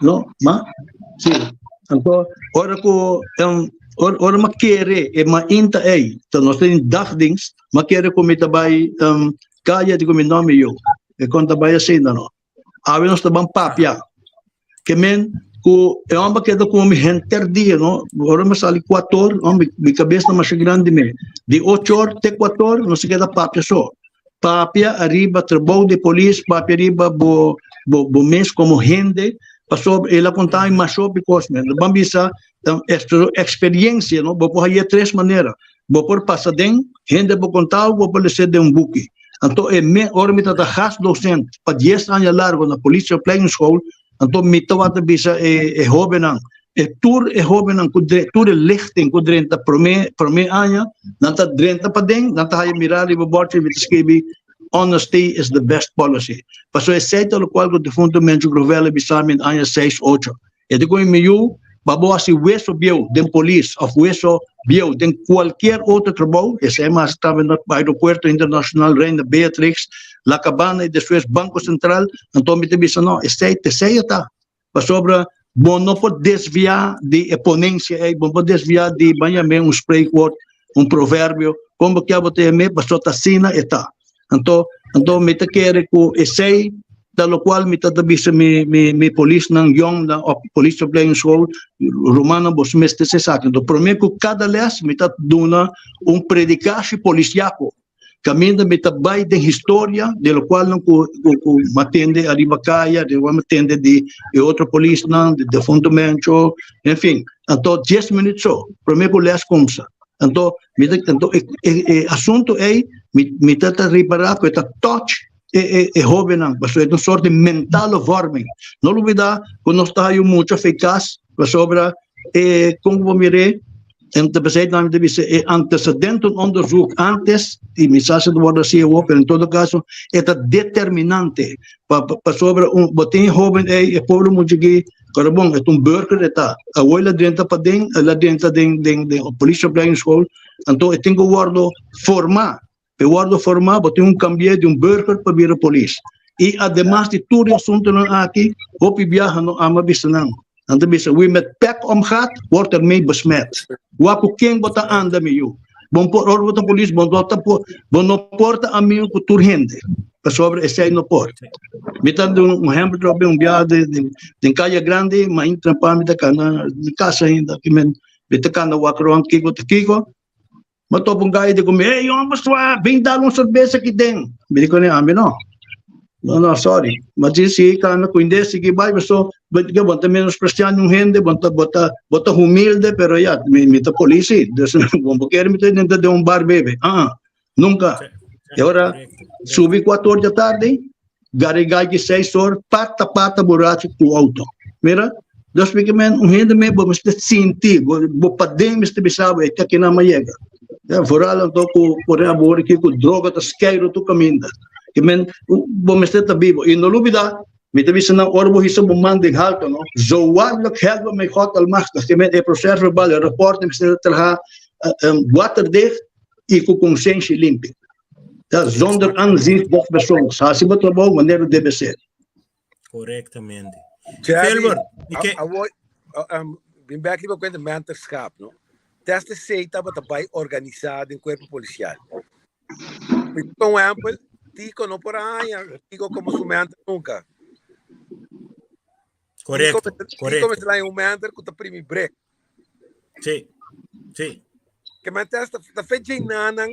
no? Ma, sí. Anto, ora ku, um, ora, ora ma kere, e ma inta ei, ta nos tin dagdienst, ma kere ku mi ta bai, um, kaya, di ku mi no mi yo. E kon ta bai asina, no? Awe nos ta ban papia. Ke men ku e homber keda ku mi henter dia, no? Ora mi sali kuator, no? Mi, mi kabes ta masha grandi me. Di ocho or te kuator, nos ta keda papia so. Papia ariba trabou di polis, papia riba bo, bo, bo mes komo hende, pasobra el a konta mi masha hopi kos men. Ban bisa, experiencia, no? Bo por haye tres manera. Bo por pasa den, hende por konta bo, bo por lese den un buki. Anto e me ora mi tabata gastdocent pa dies aña largo na Politieopleidingsschool, anto mi tabata bisa e e hobennan, e tur e hobennan ku dre tur e lichting ku drenta prome prome aña, nan ta drenta paden, nan ta haya mira riba bòrchi mi ta skibi Honesty is the best policy. Pasobra esei ta lokual ku defunto Mencho Grovel a bisa mi na aña seis ocho. E ta koe mi yu, pa bo hasi weso bieu den polis of weso bieu den cualkier otro trabou, esei mas tambe na Aeropuerto Internacional Reina Beatrix, La Cabana y despues Banco Central, anto mi ta bisa no, esei t'esei e ta, pasobra bo no por desvia di e ponencia ei, bo no por desvia di ban yam'é un spreekwoord, un proverbio, kon bo kier bo ta yam'é, pasobra ta asina e ta. Anto, anto mi ta kere ku esei ta lokual mi ta ta bisa mi mi mi polisnan yong na op politieopleidingsschool, rumannan boso mester sa esaki. Anto promé ku kada lès mi ta duna un predikashi polisiako kaminda mi ta bai den historia di lokualnan ku ku ku mi a tende ariba kaya, di lokual mi a tende di e otro polisnan, di defunto Mencho, enfin. Anto dies minüt so promé ku lès kumsa. Anto mi ta anto e e e asunto ei mi mi ta ta ripará ku e ta touch e e e hóbennan pasobra e ta un sort di mentale vorming. No lubidá ku nos ta haña mucha fe kas pasobra e kon ku bo mir'é en ta p'esei tambe mi ta bisa e antecedentenonderzoek antes i mi sa si ta wòrdu hasi awor pero en todo kaso e ta determinante pa pasobra un bo tin e hóben ei e pobre mucha aki Pero bon, e ta un burger e ta. Awor el a drenta paden, el a drenta den den den politieopleidingsschool, anto e tin ku wòrdu formá. Pa e wòrdu formá bo tin un kambi'é di un burger pa bira polis. I ademas di tur e asuntunan aki, hopi biaha no ama bisa nan. Nan ta bisa, wie met pek omgaat, wordt ermee besmet. Wak ku ken bo ta anda, mi yu. Bo por, ora bo ta polis, bo no ta por, bo no por ta amigu ku tur hende. Pasobra esei no por. Mi ta duna un ehempel trobe un biaha den den den Kaya Grandi, mi a intra pa mi ta kana mi kasa ainda aki men mi ta kana wak rond kiko ta kiko. Mi a topa un gai di ku mi, ey homber swa, bin dal un serbesa aki den. Mi di kuné, ami no. No, no, sorry. Mi a di si kana ku hende sigui bai paso bo bo ta menospresiá niun hende, bo ta bo ta bo ta humilde, pero ya mi mi ta polis si. Dus bo bo kere mi ta drenta den un bar bebe. Ah. Nunca. E ora subi cuatro or di tardi, garigai ki seis or, pata pata burachi cu auto. Mira, dus mi men un hende me bo mester sinti, bo, bo paden mester bisa bo e te kinan ma yega. Ja, vooral anto cu por ejemplo ki cu droga ta skeiro tu caminda. Ki men bo mester ta bibo. Y no lubida, mi ta bisa nan ora bo hisa bo man den halto, no? Zo waarlijk helpe mij God almachtig. Ki men e proces verbal, e rapport mester traha um, waterdicht i ku konsenshi limpi. Ta zonder aanzien des persoons. Hasi bo trabou manera debe ser. Korektamente. Jerry, Filbert, i ke awor, um, bin bek riba kuenta mentorschap, no? Teste sei tabata bai organisá den kuerpo polisial. Mi ta un ehempel, Tico no por a haña Tico komo su mentor nunka. Tico Korekto, mester, Tico korekto. mester haña un mentor ku ta primi brek. Sí, sí. Ke men testa ta fe djenanan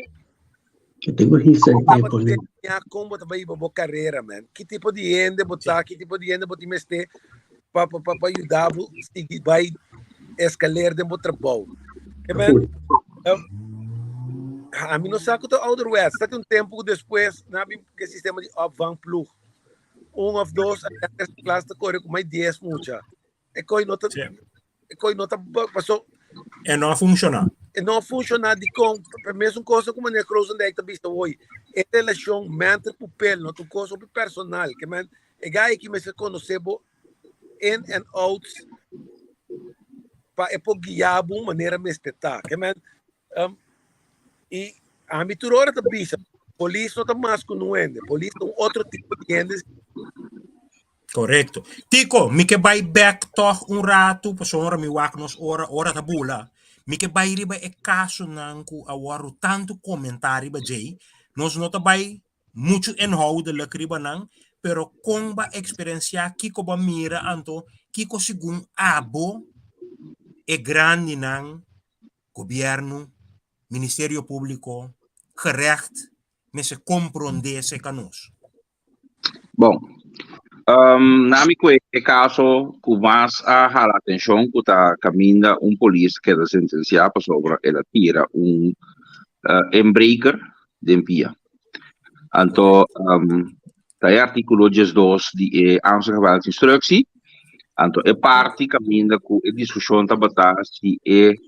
Ke tengo hisa e tabata poner. enseñá kon bo ta bai hiba bo karera, man. Ki tipo di hende bo ta, ki tipo di hende bo tin mester pa pa pa pa yuda bo sigui bai eskaler den bo trabou. Ke men, Goed. eh, ami no sa ku ta ouderwets. Ta ki un tempu ku despues nan a bin ku e sistema di opvangploeg. Un of dos agentes klas ta kore ku mai dies mucha. E koi no ta, Sí. e koi no ta, paso E no a funshoná. E no a funshoná dikon? Pa mesun kos ku meneer Krozendijk ta bisa hoy, e relashon menter pupel no ta un kos hopi personal. Ke men e gai aki mester konosé bo in and out pa e por guia bo manera mester ta. Ke men um, i ami tur ora ta bisa, polis no ta mas ku un hende, polis ta un otro tipo di hende. Korekto. Tico, mi ke bai bek tòg un ratu, pasobra mi wak nos ora, ora ta bula. Mi ke bai riba e kasonan ku a wòrdu tantu komentá riba djei. Nos no ta bai muchu inhoudelijk riba nan, pero kon bo a eksperensiá, kiko bo a mira anto kiko segun abo e grandinan, gobièrnu, Ministerio Públiko, gerecht mester komprondé serka nos? Bon, um, na mi kue e kaso ku mas a hala atenshon ku ta kaminda un polis keda sentensiá pasobra el a tira un uh, inbreker den pia. Anto um, ta e artíkulo 12 di e Amsterdamse Anto e parti kaminda ku e diskushon tabata si e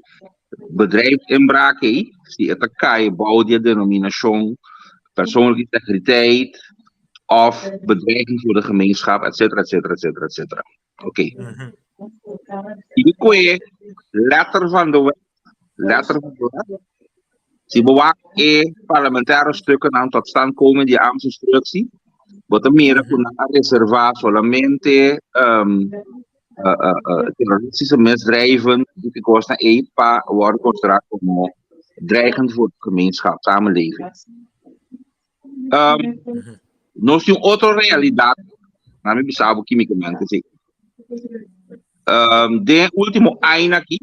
bedrijfsinbraak ei, si e ta kai bou di e denominashon persoonlijke integriteit of bedreiging voor de gemeenschap, et cetera, et cetera, et cetera, et cetera. Oké. I di kue letter van de wet, letter van de wet, si bo wak e parlementaire stukkennan tot stand komen di e ambtsinstructie, bo ta mira ku nan a reserva solamente um, terroristische misdrijven, die kosnan ei pa worden considerá como dreigend voor de gemeenschap, samenleving. Um, nos tin otro realidad, na mi bisa bo químicamente, sí. Um, den último aña aki,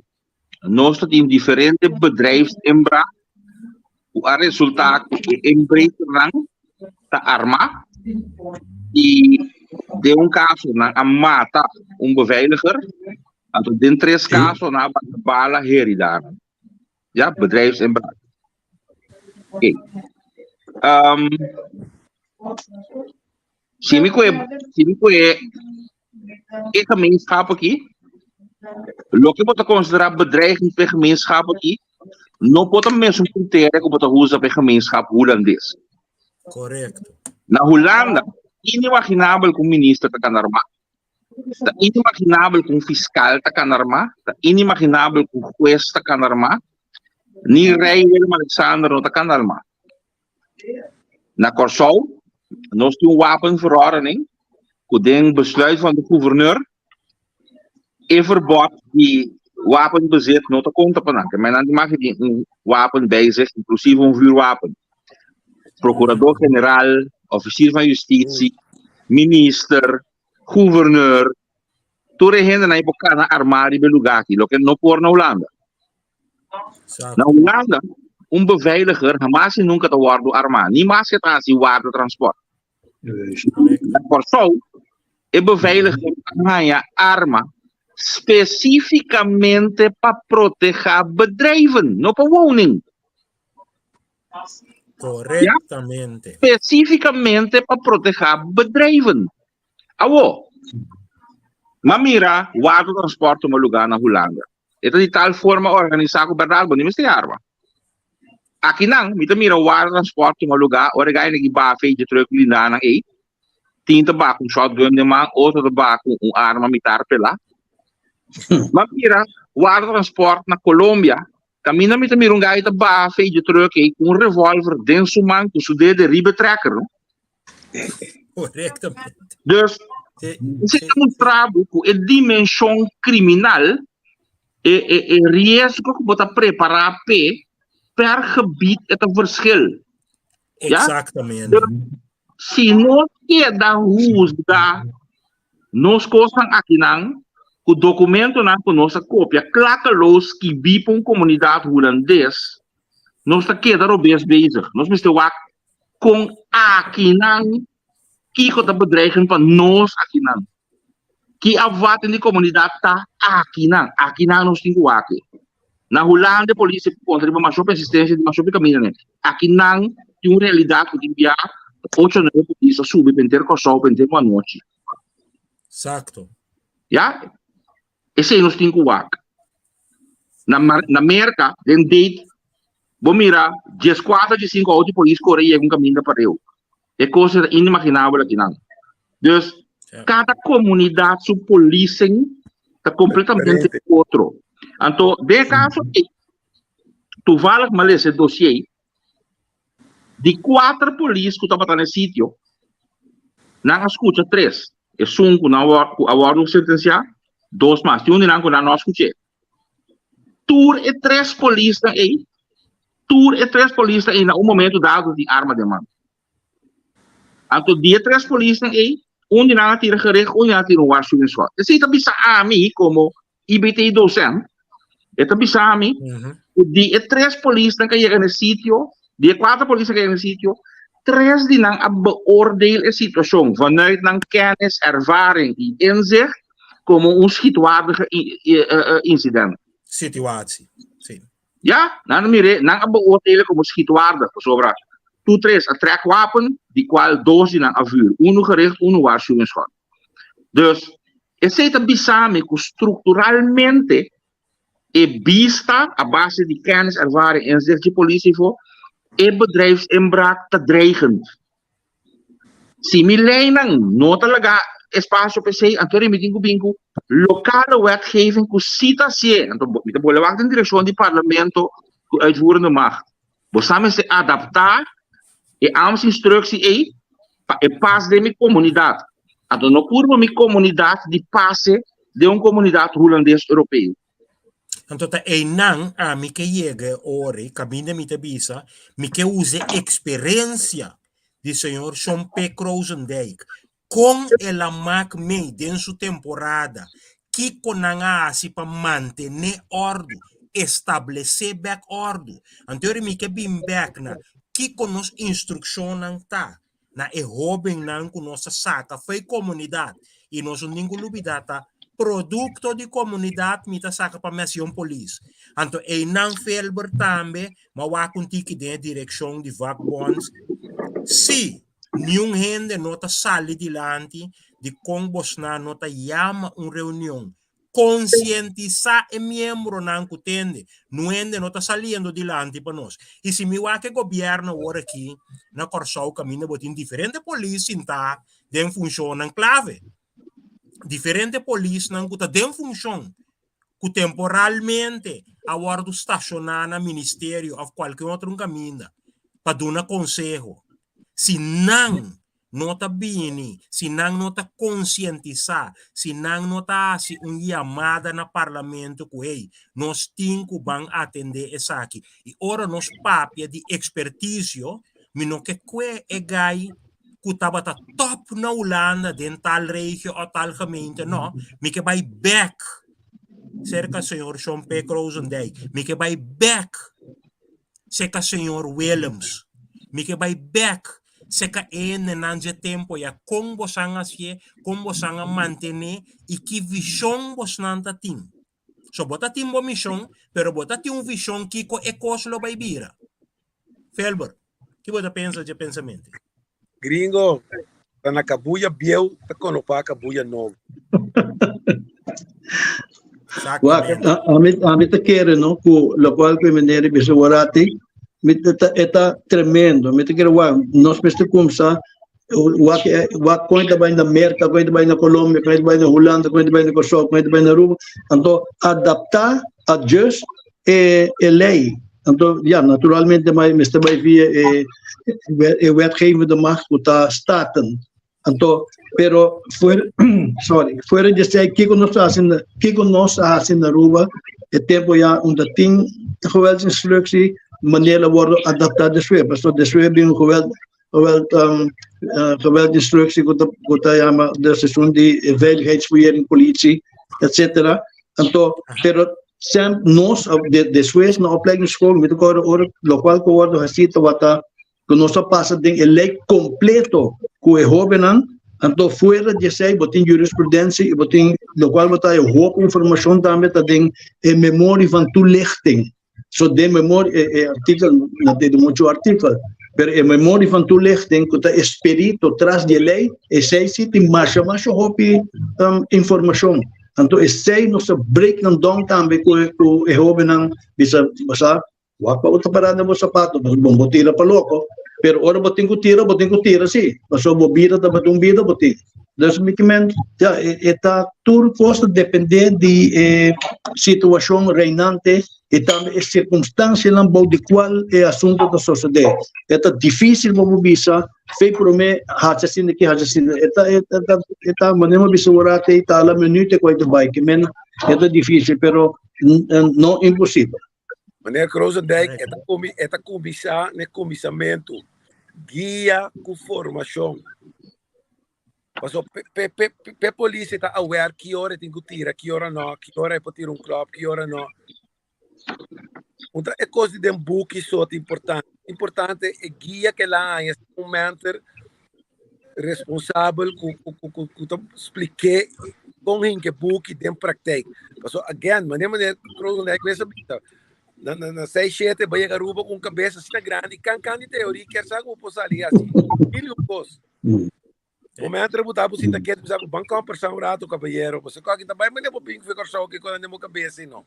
nos ta tin diferente bedrijfsinbraak ku a resultá ku e inbrekernan ta armá i den un kaso nan a mata un beveiliger, anto den tres kaso nan a bata bala herida nan. Ja, bedrijfsinbraak. Oké. Um, si mi kue, si mi kue e gemeenschap aki, loke bo ta konsiderá bedreiging pa e gemeenschap aki, no por ta mesun kriteria ku bo ta usa pa e gemeenschap hulandes. Korekto. Na Hulanda, inimaginabel ku un minister ta kana armá, ta inimaginabel ku un fiskal ta kana armá, ta inimaginabel ku un hues ta kana armá, ni rei Willem-Alexander no ta kana armá. Na Kòrsou nos tin un wapenverordening ku den besluit van de gouverneur e verbod di wapenbezit no ta konta pa nan. Ke men nan tin mag di tin un wapen bij zich, inklusief un vuurwapen. Prokurador general, ofisier van justitie, minister, gouverneur, tur e hendenan ei por kana armá riba e lugá aki, loke no por na Hulanda. Na Hulanda, un beveiliger hamas i nunka ta wòrdu armá, ni maske ta hasi warda transpòrt. Na Kòrsou, e beveiliger ta haña arma spesífikamente pa protehá bedrijven, no pa woning. Korektamente. Spesífikamente pa protehá bedrijven. Awor, m'a mira warda transpòrt tuma lugá na Hulanda. E ta di tal forma organisá ku bèrdat bo no mester arma. Akinan mi ta mira warda transpòrt tuma lugá ora e gai nan ki baha fecha dje trùk blindánan ei. Tin ta baha ku un shotgun den man, otro ta baha ku un arma mitar pelá. M'a mira warda transpòrt na Colombia, kaminda mi ta mira un gai ta baha fecha dje trùk ei ku un revòlver den su man ku su dede riba e trèker. Correctamente. Dus, esei ta mustra bo ku e dimenshon kriminal, e, e, e riesgo ku bo ta prepará p'e, per gebied e ta verschil. Ja? Exactamente. Dus, si nos keda huzga nos kosnan akinan ku dokumentonan ku nos a kopia klakkeloos skibí pa un komunidat hulandes, nos ta keda robes bezig. Nos mester wak kon akinan kiko ta bedreiging pa nos akinan. Ki afwating di komunidat ta akinan. Akinan nos tin ku wak. Na Hulanda e polis a kontra riba masho persistensia di masho kamindanan. Akinan tin un realidat ku tin bia ocho nuebe polis a subi pa henter Kòrsou pa henter un anochi. Exacto. Ya? Esei nos tin ku wak. Na na Merka den date bo mira dieskuater diesinku outo di polis kore yega un kaminda pareu. E kos ta inimaginabel akinan. Dus kada komunidat su policing ta kompletamente otro. Anto den e kaso ei toevallig mi a lesa e dossier Di kuater polis ku tabata na e sitio, nan a skucha tres. Esun ku nan ku a wòrdu sentensiá, dos mas. Tin un di nan ku nan no a skuch'é. Tur e tres polisnan ei, tur e tres polisnan ei na un momento dado tin arma den man. Anto di e tres polisnan ei, un di nan a tira gericht, un di nan a tira un waarschuwingsschot. Esei ta bisa ami komo IBT docent, e ta bisa mi ku di e tres polisnan ku a yega na e sitio, di e kuater polisnan ku a yega na e sitio, tres di nan a beoordeel e situashon vanuit nan kennis, ervaring i inzicht komo un schietwaardige insident. Situatie, si. Ja, nan a mir'é, nan a beoordeel komo schietwaardig, pasobra tur tres a trek wapen, di kual dos di nan a vuur, unu gericht, unu waarschuwingsschot. Dus, esei ta bisa mi ku strukturalmente e bista a base di kennis, ervaring, inzicht dje polis hiervoor, e bedrijfsinbraak ta dreigend. Si mi leinan no ta laga espasio pa esei, anto mi tin ku bin ku lokale wetgeving ku si ta hasié. Anto mi ta bolbe wak den direkshon di parlamento ku uitvoerende macht. Bo sa mester adaptá e ambtsinstructie ei pa e pas den mi komunidat. Anto no purba mi komunidat di pase den un komunidat hulandes europeo. Anto ta einan ami ke yega e ora ei kaminda mi ta bisa mi ke usa e eksperensia di señor Shon P. Krozendijk kon el a mak mei den su temporada, kiko nan a hasi pa mantené òrdu, establesé bèk òrdu. Anto ora mi ke bin bèk na kiko nos instrukshonnan ta na e hóbennan ku nos ta saka fo'i komunidat i nos no tin ku lubidá ta produkto di komunidat mi ta saka pa mi hasi un polis. Anto einan Felber tambe m'a wak un tiki den e direkshon di vakbonds. Sí, niun hende no ta sali dilanti di kon bosnan no ta yama un reunion konsientisá e miembronan ku tende, nuende no ta saliendo dilanti pa nos. I si mi wak e gobièrnu awor aki na Kòrsou kaminda bo tin diferente polis sintá den funshonnan klave, diferente polisnan ku ta den funshon ku temporalmente a wòrdu stashoná na ministerio òf kualke otro un kaminda pa duna konseho, si nan no ta bini, si nan no ta konsientisá, si nan no ta hasi un yamada na parlamento ku hey, nos tin ku ban atendé esaki. I ora nos papia di ekspertisio, mi no ke kue e gai ku tabata tòp na Hulanda den tal regio òf tal gemeente, no, mi ke bai bèk serka señor Shon P. Krozendijk, mi ke bai bèk serka señor Willems, mi ke bai bèk Seka e hendenan dje tempo ya kon bosan a hasié, kon bosan a mantené i ki vishon bosnan ta tin. So bo ta tin bo mishon, pero bo ta tin un vishon kiko e kos lo bai bira. Felber, ki bo ta pensa dje pensamente? Gringo, ta na kabuya bieu ta konopá kabuya nobo. Wak, ami, ami ta kere no ku lokual ku e meneer a bisa warati, mi ta e ta tremendo. Mi ta kere wak, nos mester kumsa wak wak kon e ta bai na Merka, kon e ta bai na Colombia, kon e ta bai na Hulanda, kon e ta bai na Kòrsou, kon e ta bai na Aruba. Anto adaptá, adjust e e lei. Anto ya, naturalmente mester bai via e e wetgevende macht ku ta Staten. Anto, pero fuera, sorry, fuera di esei, kiko nos ta hasi, kiko nos a hasi na Aruba e tempo ya unda tin geweldsinstructie, manera wordo adapta despues, pasobra despues bin un geweld, geweld, um, geweldinstructie ku ta, ku ta yama de seizoen di veiligheidsfouillering politie, etcetera. Anto, pero sem nos, de, despues na opleidingsschool, mi ta kòrda ora lokual ku wordo hasi tabata ku nos a pasa den e lei kompleto ku e hóbennan, anto fuera di esei bo tin jurisprudensia i bo tin lokual bo ta e hopi informashon tambe ta den e memorie van toelichting. So den memorie e e artikel no tin muchu artikel, pero e memorie van toelichting ku ta e spirito tras di e lei, esei si tin masha masha hopi informashon. Anto esei nos ta break nan down tambe ku ku e hóbennan bisa bo sa wak pa bo ta pará den bo sapato pasobra bo bo tira pa loko pero ora bo tin ku tira bo tin ku tira si pasobra bo bida tabata un bida bo tin. Dus mi ke men ya e ta tur kos ta dependé di e situashon reinante i tambe e sirkunstansianan bou di kual e asuntu ta sosodé. E ta difísil pa bo bisa fe promé haci asina aki haci asina. E ta e ta e ta manera mi a bisa un rato ei ta a la minüt e ku ei ta bai ke men e ta difísil pero no imposibel. Meneer Krozendijk, e ta kumi e ta kuminsá na e kuminsamentu. Guia ku formashon. Paso pe pe pe pe polis e ta aware ki ora e tin ku tira, ki ora no, ki ora e por tira un klòp, ki ora no. Un ta e kos di den buki so ta importante. Importante e guia ku el a haña, un mentor responsabel ku ku ku ku ta splik'é kon hinka e buki den praktijk. Paso again, manera manera Krozendijk mes a bisa, na na na seis shete bai yega Aruba ku un kabes asina grandi, kan kan di teoria kier sa ku bo por sali hasi mil i un kos. Momento bo ta bo sinta ketu bisa ban kombersa un rato kabayero pasobra ku aki ta bai manera bo bin ku Kòrsou ke kos den bo kabes ei no.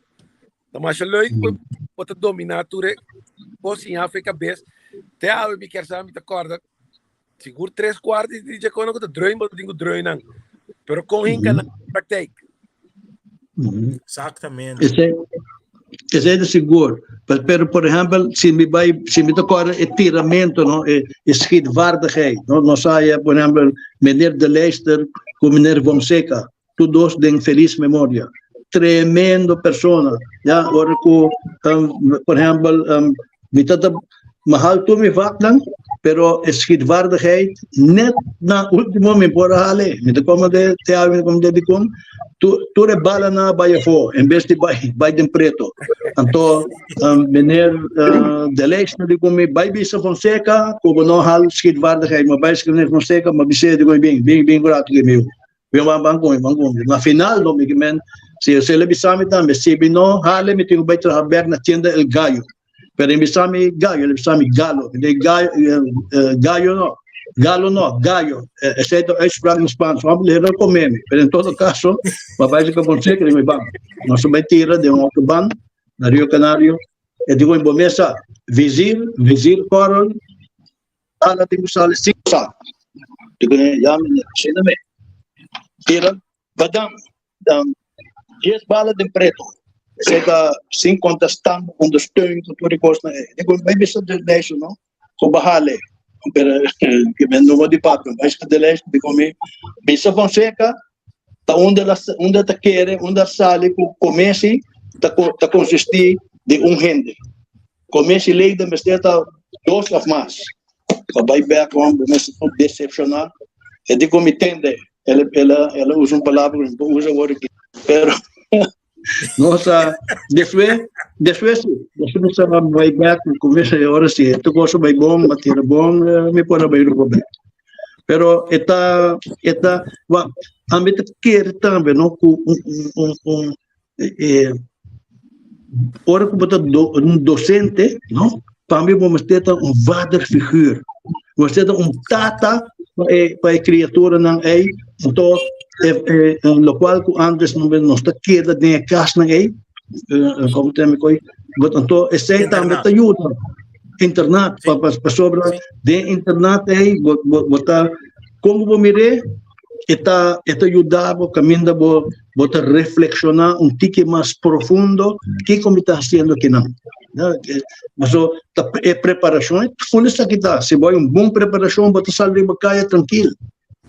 Ta masha leuk bo bo ta dominá tur e kos siña for e kabes. Te awe mi kier sa mi ta kòrda sigur tres kuart di dje kono ku ta drùin bo tin ku drùin nan pero kon hinka nan den praktijk. Exactamente. Esei, esei ta sigur. Pero, por ehempel, si mi bai, si mi ta kòrda e tiramento, no, e, e schietvaardigheid, no, nos haya, por ehempel, meneer De Leijster ku meneer Fonseca, tur dos den feliz memoria. Tremendo persona, ya, ora ku, um, por ehempel, um, mi ta ta mahal tur mi vaknan, pero e schietvaardigheid net na ultimo mi por a hale. Mi ta kome de te awe, mi ta kome de dikon, tur, tur e balanan a bai afó en bes di bai, bai den preto. Anto um, meneer uh, De Leijster di ku mi, bai bisa Fonseca ku bo no hal schietvaardigheid, ma bai meneer Fonseca, ma bis'é di ku mi bin, bin, bin ku rato ku mi. Bin ban, ban ku mi, ban ku mi. Na final no, mi ke men, si esei bisa mi tambe, si mi no hale mi tin ku bai traha bek na tienda El Gallo. Pero e bisa mi gallo, el bisa mi galo. Mi di gallo, gallo no, galo no, gallo. Esei ta uitspraak in Spaans. Wam lera come mi. Pero en todo caso, ma bai si Fonseca di mi ban. Nos a bai tira den un autobahn na Rio Canario. E di bo mesa, vizir, vizir korrel, ala tin ku sali six. Digo, ya meneer, asina me. Tira, badam, Dan dies bala den preto. Esei ta sin konta stamp, ondersteun, ku tur e kosnan ei. Digo, bai bisa de lijst no, ku bahale. Pero ke men no di papia, bai bisa de lijst, digo mi, bisa Fonseca ta unda la unda ta kere, unda sali ku komesi ta ta konsisti di un hende. Komesi leden mester ta dos of mas. Pa bai bek hombre mester ta decepciona. E di cu mi tende, el el el a usa un palabra cu mi por usa awor aki. Pero nos a despues despues si, despues nos a bai bek mi cuminsa e ora si tur cosa bai bon, a tira bon, mi por a bai Aruba bek. Pero e ta e ta wak ami ta kere tambe no cu un un un e ora ku bo ta un docente, no? Tambe bo mester ta un vaderfiguur. Bo mester ta un tata pa e pa e kriaturanan ei. Anto e e lokual ku antes no nos ta keda den e kasnan ei, komo ta yama koi, but anto esei tambe ta yuda. Internat, pa pa pasobra den internat ei bo bo bo ta kon bo mir'é e ta e ta yuda bo kaminda bo bo ta reflekshoná un tiki mas profundo kiko mi ta hasiendo akinan. Paso ta e preparashon e ful esaki ta, si bo hay un bon preparashon bo ta sali riba kaya trankil.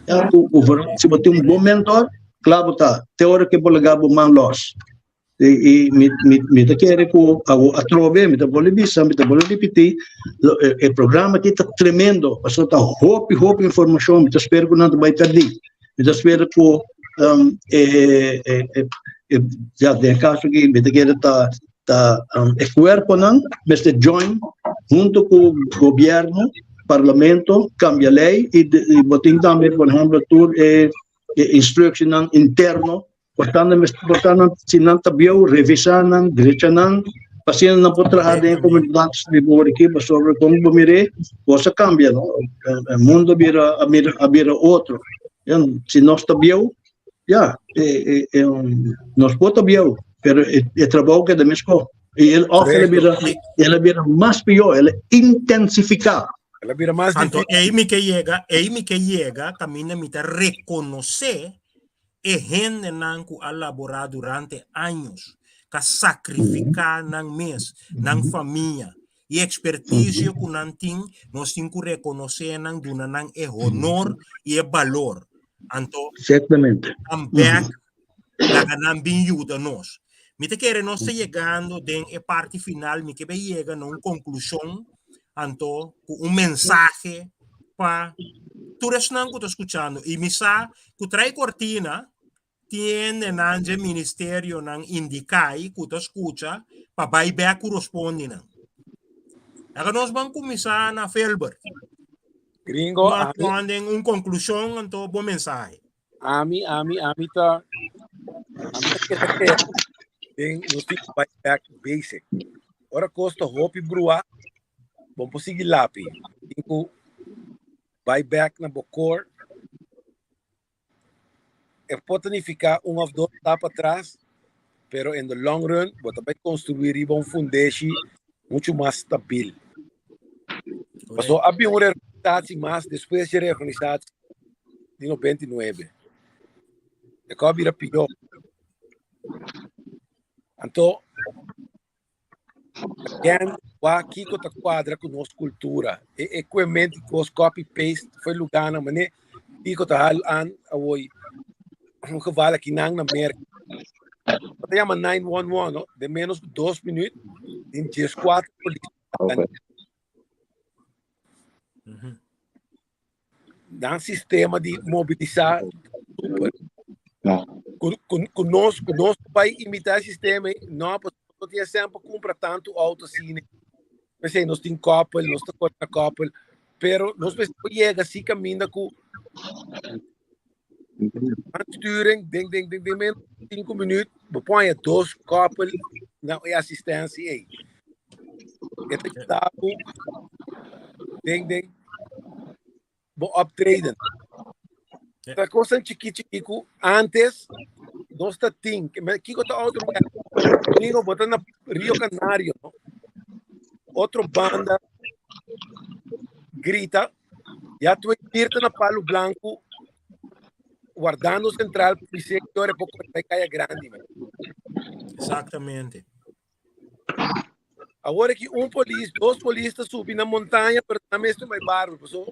Ya ku ku si bo tin un bon mentor kla bo ta te ora ke bo laga bo man lòs. I mi mi mi ta kere ku awo atrobe mi ta bolbe bisa mi ta bolbe ripití e programa aki ta tremendo pasobra ta hopi hopi informashon mi ta spera ku nan ta bai pèrdí. Mi ta spera ku e e e ya den e kaso aki mi ta kere ta ta e kuerponan mester join hunto ku gobièrnu, parlamento, kambia lei i bo tin tambe por ehèmpel tur e instrukshonnan interno por tanto mester por ta nan si nan ta bieu revisá nan drecha nan pa asina nan por traha den e komunidat di bo aki pasobra kon bo mir'é kos a kambia no e mundo a bira a bira otro si nos ta bieu. Ya, e, e, e, nos por ta bieu, pero e, e trabou keda mesco. I el of el a bira, el a bira mas pió, el a intensifiká. El a bira mas Anto, difícil. ei mi ke yega, ei mi ke yega, kaminda mi ta rekonosé e hendenan ku a laborá durante años, ka sakrifiká nan mes, nan famia, i ekspertisio ku nan tin, nos tin ku rekonosé nan, duna nan e honor i e balor. Anto, Exactamente. come back, laga nan bin yuda nos. Mi ta kere nos ta yegando den e parti final, mi ke be yega na un konklushon, anto ku un mensahe pa tur esnan ku ta skuchando. I mi sa ku trae kortina tin hendenan dje ministerionan indiká i ku ta skucha pa bai bek ku rospondinan. Laga nos ban kuminsá na Filbert. Gringo, Nos ami, ponden un konklushon anto bo mensahe. ami, ami, ami ta, ami ta keda kere den nos tin ku bai back to basic. Ora kos ta hopi bruá, bo no por sigui lapi. Tin ku bai back na bo core. E por ta nifiká un òf dos stap atras, pero in the long run bo ta bai konstruí riba un fundeshi muchu mas stabil. Pasobra a bin un reorganisatie mas despues dje reorganisatie di 99. E kos a bira pió. Anto, Again, wak kiko ta kuadra ku nos kultura. E e kuement di kos copy paste foi lugánan mané kiko ta hal an awoi un geval akinan na Merka. Bo ta yama 911 no, den menos ku dos minüt tin dieskuater polis. Okay. Nan sistema di mobilisá super. No. Ku, ku, ku nos, ku nos bai imitá e sistema, no, pues no tin sèn pa kumpra tantu outo asina. P'esei nos tin kòpel, nos ta kore na kòpel, pero nos mester por yega si kaminda ku aansturing den den den den menos di sinku minüt bo por haña dos kòpel na e asistensia ei. E ta yuda bo den den bo optreden. Ta kosnan chikí chikí ku antes nos ta tin. Kiko ta otro Amigo, bo ta na Rio Canario, no? Otro banda grita, ya tu irte na Palo Blanco, guardando central, policía que ora poco Kaya Grande, man. Exactamente. Awor aki un polis, dos polis ta subi na montaña, pero nan mes ta bai barber. Paso,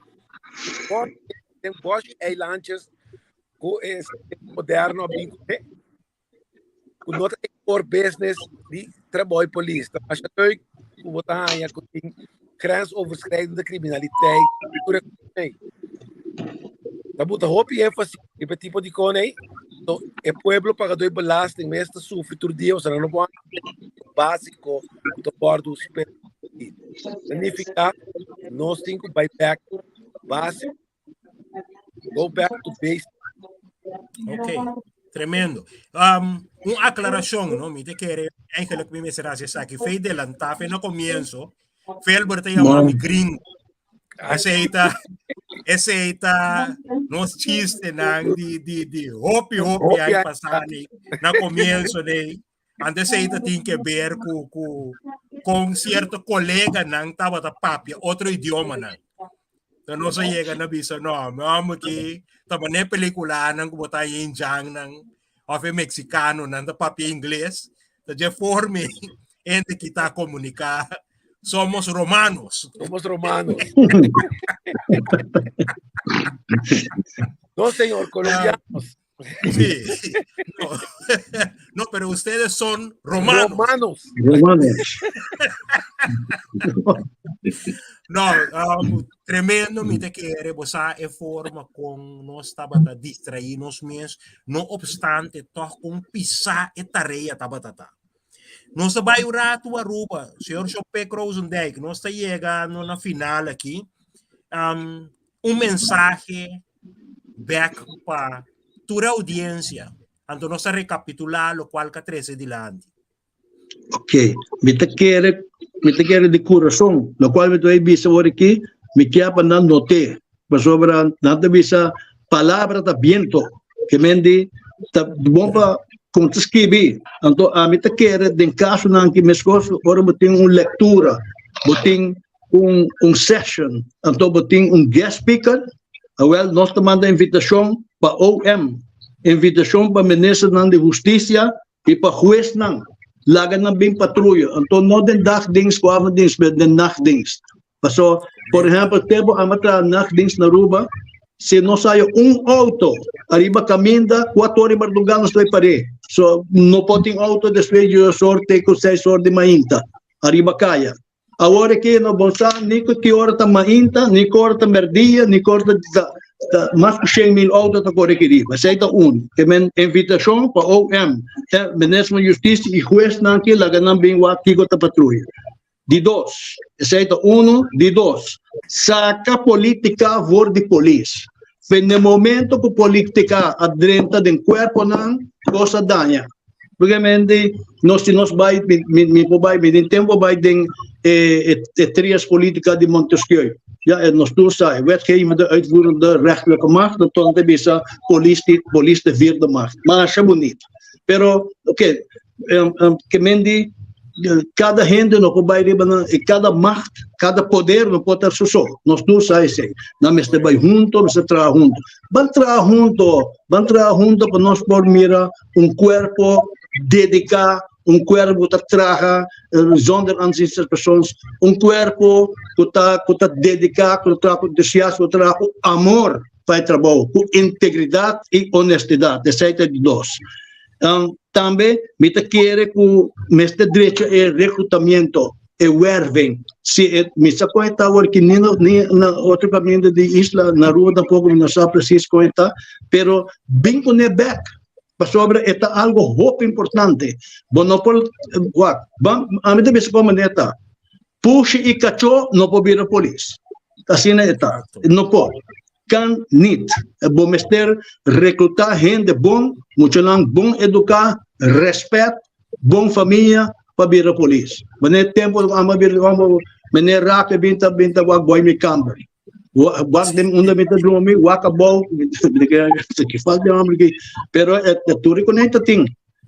den boshi eilandjes ku e moderno a bin kuné, ku no ta e core business di trabou di polis. Ta masha leuk ku bo ta haña ku tin grensoverschrijdende criminaliteit, tur e kos ei. Ta buta hopi énfasis riba e tipo di kos ei. So, e pueblo pagadó di belasting mes ta sufri tur dia, pasobra nan no por haña básiko ku ta wòrdu spera. Signifiká nos tin ku bai bèk básiko, go back to basic. Ok, tremendo. Um, un aclaración, no? Mi te kere, eigenlijk mi mester haci esaki. Fe delantá, fe na comienzo. Felber te llama mi gringo. Esei ta, esei ta nos chistenan di, di, di hopi, hopi Hopi aña aña pasá ni na comienzo de Antes esei ta tin que ver ku, ku, con cierto coleganan tabata papia otro idiomanan. Entonces nos a llega na bisa, no, mi amo ki taba ne peliculanan ku bo ta haña injannan of e mexicanonan ta papia ingles. Ta dje forma hende ki ta comunica Somos romanos. Somos romanos. No, señor, colombianos. Sí. No. No, pero ustedes son romanos. Romanos. Romanos. No, um, tremendo mi te kere, bo sa e forma con nos tabata distraí nos mes, no obstante toch con pisá e tarea tabata ta. Nos ta bai un ratu Aruba, señor Jopé Krozendijk, nos ta yega no na final aki. Um, un mensahe back pa tur audiencia. Anto nos ta recapitula locual ka trece dilanti. Ok, mi ta kere, mi ta kere di corazón, locual mi ta bai bisa awor aki, mi kier pa nan note, pasobra nan ta bisa palabra ta biento, ke men di. Ta bon pa kon ta skibi. Anto ami ta kere den kasonan ki meskos ora bo tin un lektura, bo tin un un session, anto bo tin un guest speaker, awel nos ta manda invitashon pa OM, invitashon pa ministernan di hustisia i pa huesnan, laga nan bin patruya. Anto no den dagdienst ku avonddienst, pero den nachtdienst. Paso, por ehempel, te bo ama traha nachtdienst na Aruba, si nos haya un auto ariba caminda, cuatro ora di mardugá nos ta par'é. So, no por tin auto despues di dos or te cu seis or di mainta ariba caya. Awor aki no bon sa ni cu ki ora ta mainta, ni cu ora ta merdia, ni cu ora ta, ta, ta mas cu 100,000 auto ta core aki riba. Esey ta un. Ke men invitacion pa OM, eh, Minister van Justicia y huesnan aki laga nan bin wak kico ta patruya. Di dos, esei ta uno. Di dos, saka politica for di polis. Fe n'e momento ku politica a drenta den kuerponan, kos a daña. Obviamente, nos si nos bai, mi, mi, mi por bai, mi tin tempo bai den e, e, e trias politica di Montesquieu. Ja, en nos tur sa, e wetgevende, uitvoerende, rechterlijke macht, dan toch te bisa polis, di, polis de vierde macht. Masha bonito. Pero, oké, Ke men di kada hende no por bai riba nan, e kada macht, kada poder no por ta su so. Nos tur sa esei. Nan mester bai hunto, mester traha hunto. Ban traha hunto, ban traha hunto pa nos por mira un kuerpo dediká, un kuerpo ku ta traha zonder aanzien des persoons, un kuerpo ku ta ku ta dediká, ku ta traha ku entusiasmo, ku ta traha ku amor pa e trabou, ku integridat i honestidat. Esei ta di dos. Tambe mi ta kere ku mester drecha e reklutamiento, e werving. Si e, mi sa kon e ta awor ki ni na, ni na otro kaminda di isla, na Aruba tampoko mi no sa presis kon e ta, pero bin kuné bèk, pasobra e ta algo hopi importante. Bo no por, wak, ban, ami ta bisa kon manera ta, pushi i kachó no por bira polis. Asina e ta, no por. Kan nit. Bo mester reklutá hende bon, muchanan bon eduká, rèspèt, bon famia pa bira polis. Manera tempu ku amo a bira amo meneer Raak a bin ta bin ta wak boi mi kamber. Wak den unda mi ta drumi, wak abou, mi ta kere ki falta di homber aki. Pero e tur e konei ta tin.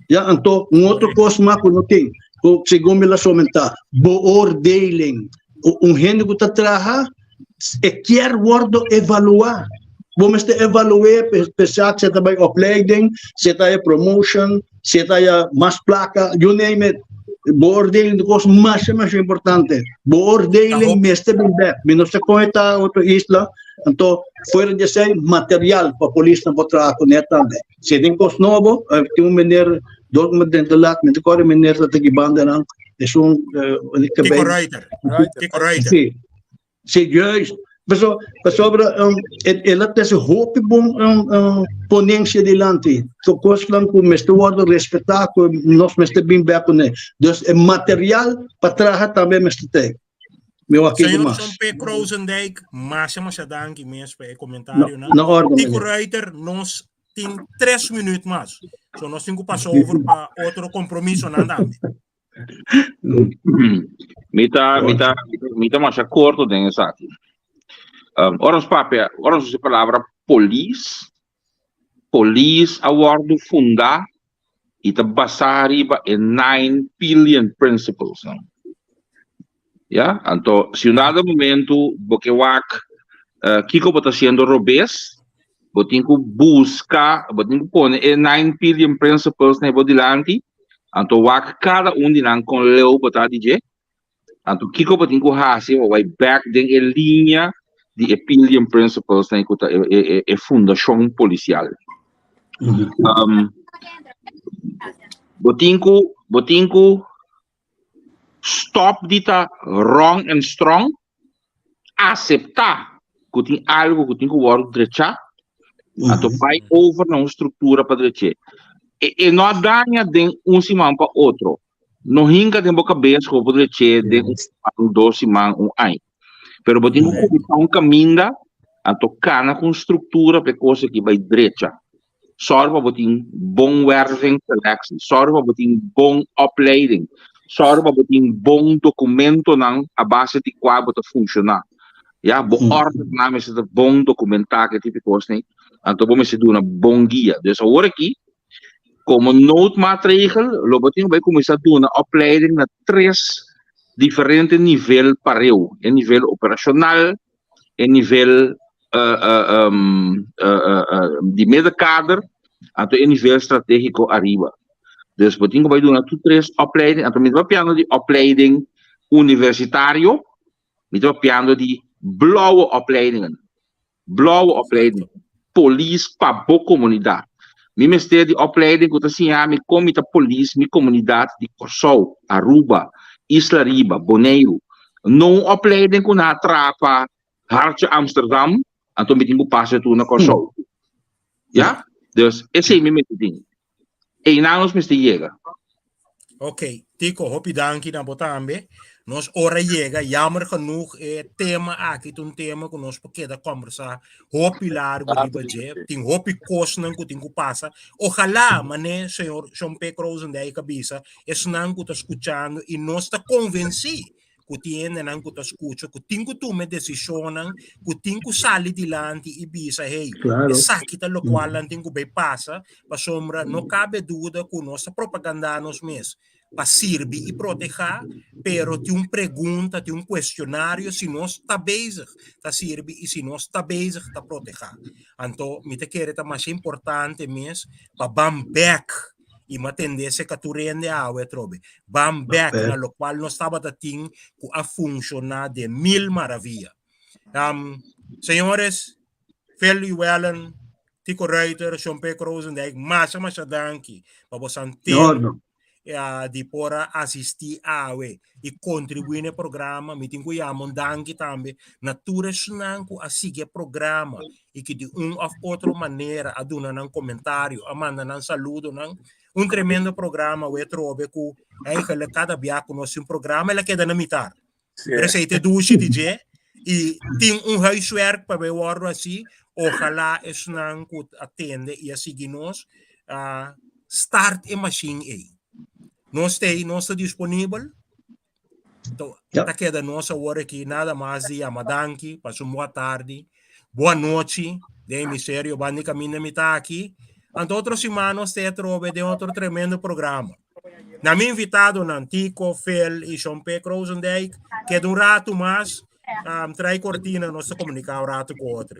Ya anto un otro kos mas ku no tin, ku segun mi la somentá, beoordeling. Un hende ku ta traha e kier wordo evaluá. Bo mester evalu'é p'esei si e ta bai opleiding, si e ta haya promotion, si e ta haya mas plaka, you name it. Beoordeling ta kos masha masha importante. Beoordeling mester bin bèk. Mi no sa kon e ta otro isla, anto fuera di esei material pa polisnan por traha kuné tambe. Si tin kos nobo, tin un meneer dor ku mi drenta lat, mi ta kòrda e meneer ta taki bandanan, esun Kiko Ruiter, Kiko Ruiter. Si, si juist. Paso, pasobra um, el a trese hopi bon um, um, ponencia dilanti. So kosnan ku mester wòrdu respetá, ku nos mester bin bèk kuné. Dus e material pa traha tambe mester tei. Mi wak kiko Señor mas. John P. Krozendijk, masha masha danki mes pa e comentarionan. Na orde, Tico meneer. Ruiter, nos tin 3 minuut mas. So nos tin ku pasa over pa otro compromisonan tambe. Mi ta, mi ta, mi ta masha corto den esaki. Um, ora nos papia, ora nos usa e palabra polis, polis a wordo fundá i ta basá riba e nine billion principles nan. Ya, anto si un dado momento bo ke wak uh, kiko bo ta haciendo robes, bo tin ku buska, bo tin ku pone e nine billion principles na bo dilanti, anto wak kada un di nan kon leu bo ta di dje, Anto kiko bo tin ku hasi pa bai bèk den e liña di e Pillion Principles nan ku ta e e e fundashon polisial. Um, bo tin ku bo tin ku stòp di ta wrong and strong aseptá ku tin algu ku tin ku wòrdu drechá, anto bai over na un struktura pa drech'é. E e no a daña den un siman pa otro. No hinka den bo kabes ku bo por drech'é den un siman, dos siman, un aña. Pero bo tin ku kuminsá un kaminda, anto kana ku un struktura pa e kos aki bai drecha. Sòru pa bo tin bon werving selectie, sòru pa bo tin bon opleiding, sòru pa bo tin bon dokumentonan a base di kua bo ta funshoná. Ya, bo òrdennan mester ta bon dokumentá, ke tipo di kosnan, anto bo mester duna bon guia. Dus awor aki. Komo noodmaatregel lo bo tin ku bai kuminsá duna opleiding na tres diferente nivel pareu, e nivel operashonal, e nivel di middenkader, anto e nivel stratégiko ariba. Dus bo tin ku bai duna tur tres opleiding, anto mi ta papiando di opleiding universitario, mi ta papiando di blauwe opleidingen. Blauwe opleiding, polis pa bo komunidat. Mi mester di opleiding ku ta siña mi kon mi ta polis mi komunidat di Kòrsou, Aruba, Isla Riba, Boneiru. No un opleiding ku nan a traha pa hartje Amsterdam, anto mi tin ku pasa tur na Kòrsou. Ya? Dus esei mi mester tin. Einan nos mester yega. Ok, Tico, hopi danki na bo tambe. Nos ora yega, jammer genoeg, e tema aki ta un tema ku nos por keda kombersá hopi largu riba dje. Tin hopi kosnan ku tin ku pasa. Ojalá, mané señor Shon P. Krozendijk a bisa, esnan ku ta skuchando i nos ta konvensí ku tin hendenan ku ta skucha, ku tin ku tuma e desishonnan, ku tin ku sali dilanti i bisa, hey, Claro. esaki ta lokual nan tin ku bai pasa, pasobra no kabe duda ku nos ta propagandá nos mes pa sirbi i protehá, pero tin un pregunta, tin un kuestionario si nos ta bezig ta sirbi i si nos ta bezig ta protehá. Anto mi ta kere ta masha importante mes pa ban bèk i m'a tende esei ka tur hende awe atrobe. Ban bèk na lokual nos tabata tin ku a funshoná den mil maravia. Um, señores, Phil Llewellyn, Tico Ruiter, Sean P. Krozendijk, masha masha danki pa bosan tempo di por a asistí awe i kontribuí na e programa. Mi tin ku yama un danki tambe na tur esnan ku a sigui e programa i ku di un òf otro manera a duna nan komentario, a manda nan saludonan. Un tremendo programa awe trobe ku eigenlijk kada bia ku nos tin un programa el a keda na mitar. Pero esei ta e dushi di dje i tin un huiswerk pa bai wòrdu hasi. Ojalá esnan ku a tende i a sigui nos a start e mashin ei. Nos ta ei, nos ta disponibel. Enton, ta keda nos awor aki nada mas di yama danki, pasa un boa tardi, boa nochi den hemisferio banda di kaminda mi ta aki. Anto otro siman nos ta ei atrobe den otro tremendo programa. Na mi invitadonan Tico, Phil i Shon P. Krozendijk, keda un ratu mas, um, trai kortina, nos ta komuniká un ratu ku otro.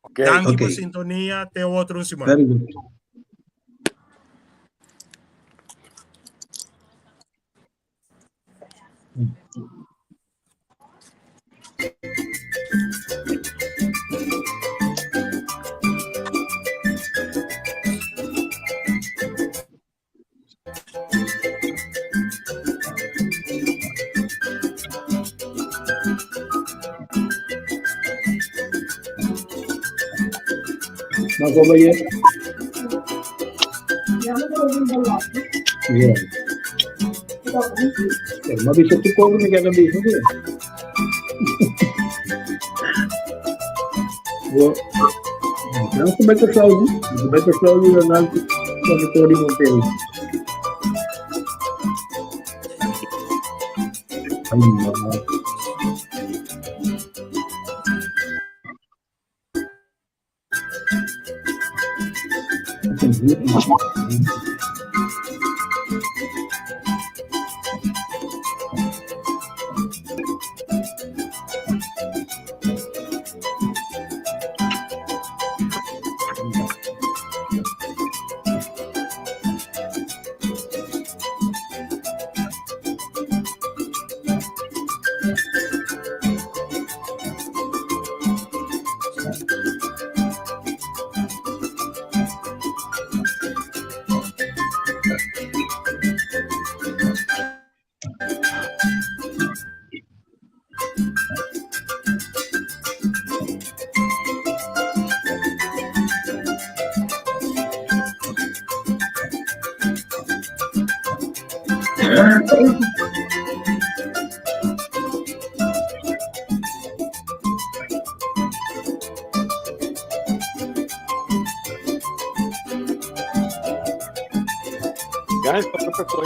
Okay. Danki pa Okay. sintonia, te otro un siman. Very good. Maar kom maar hier. Ja. Maar bisa tu como me queda bisa tu. Bo, não se vai passar, não vai passar o não quando tô de Monteiro. Ai, não. Ya, profesor,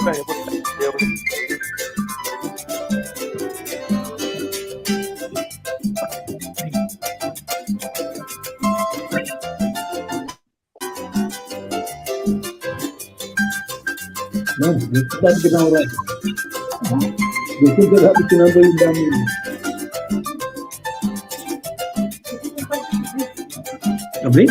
No, sabi kita un rato. Disculpe rato que não doy dami. Abri?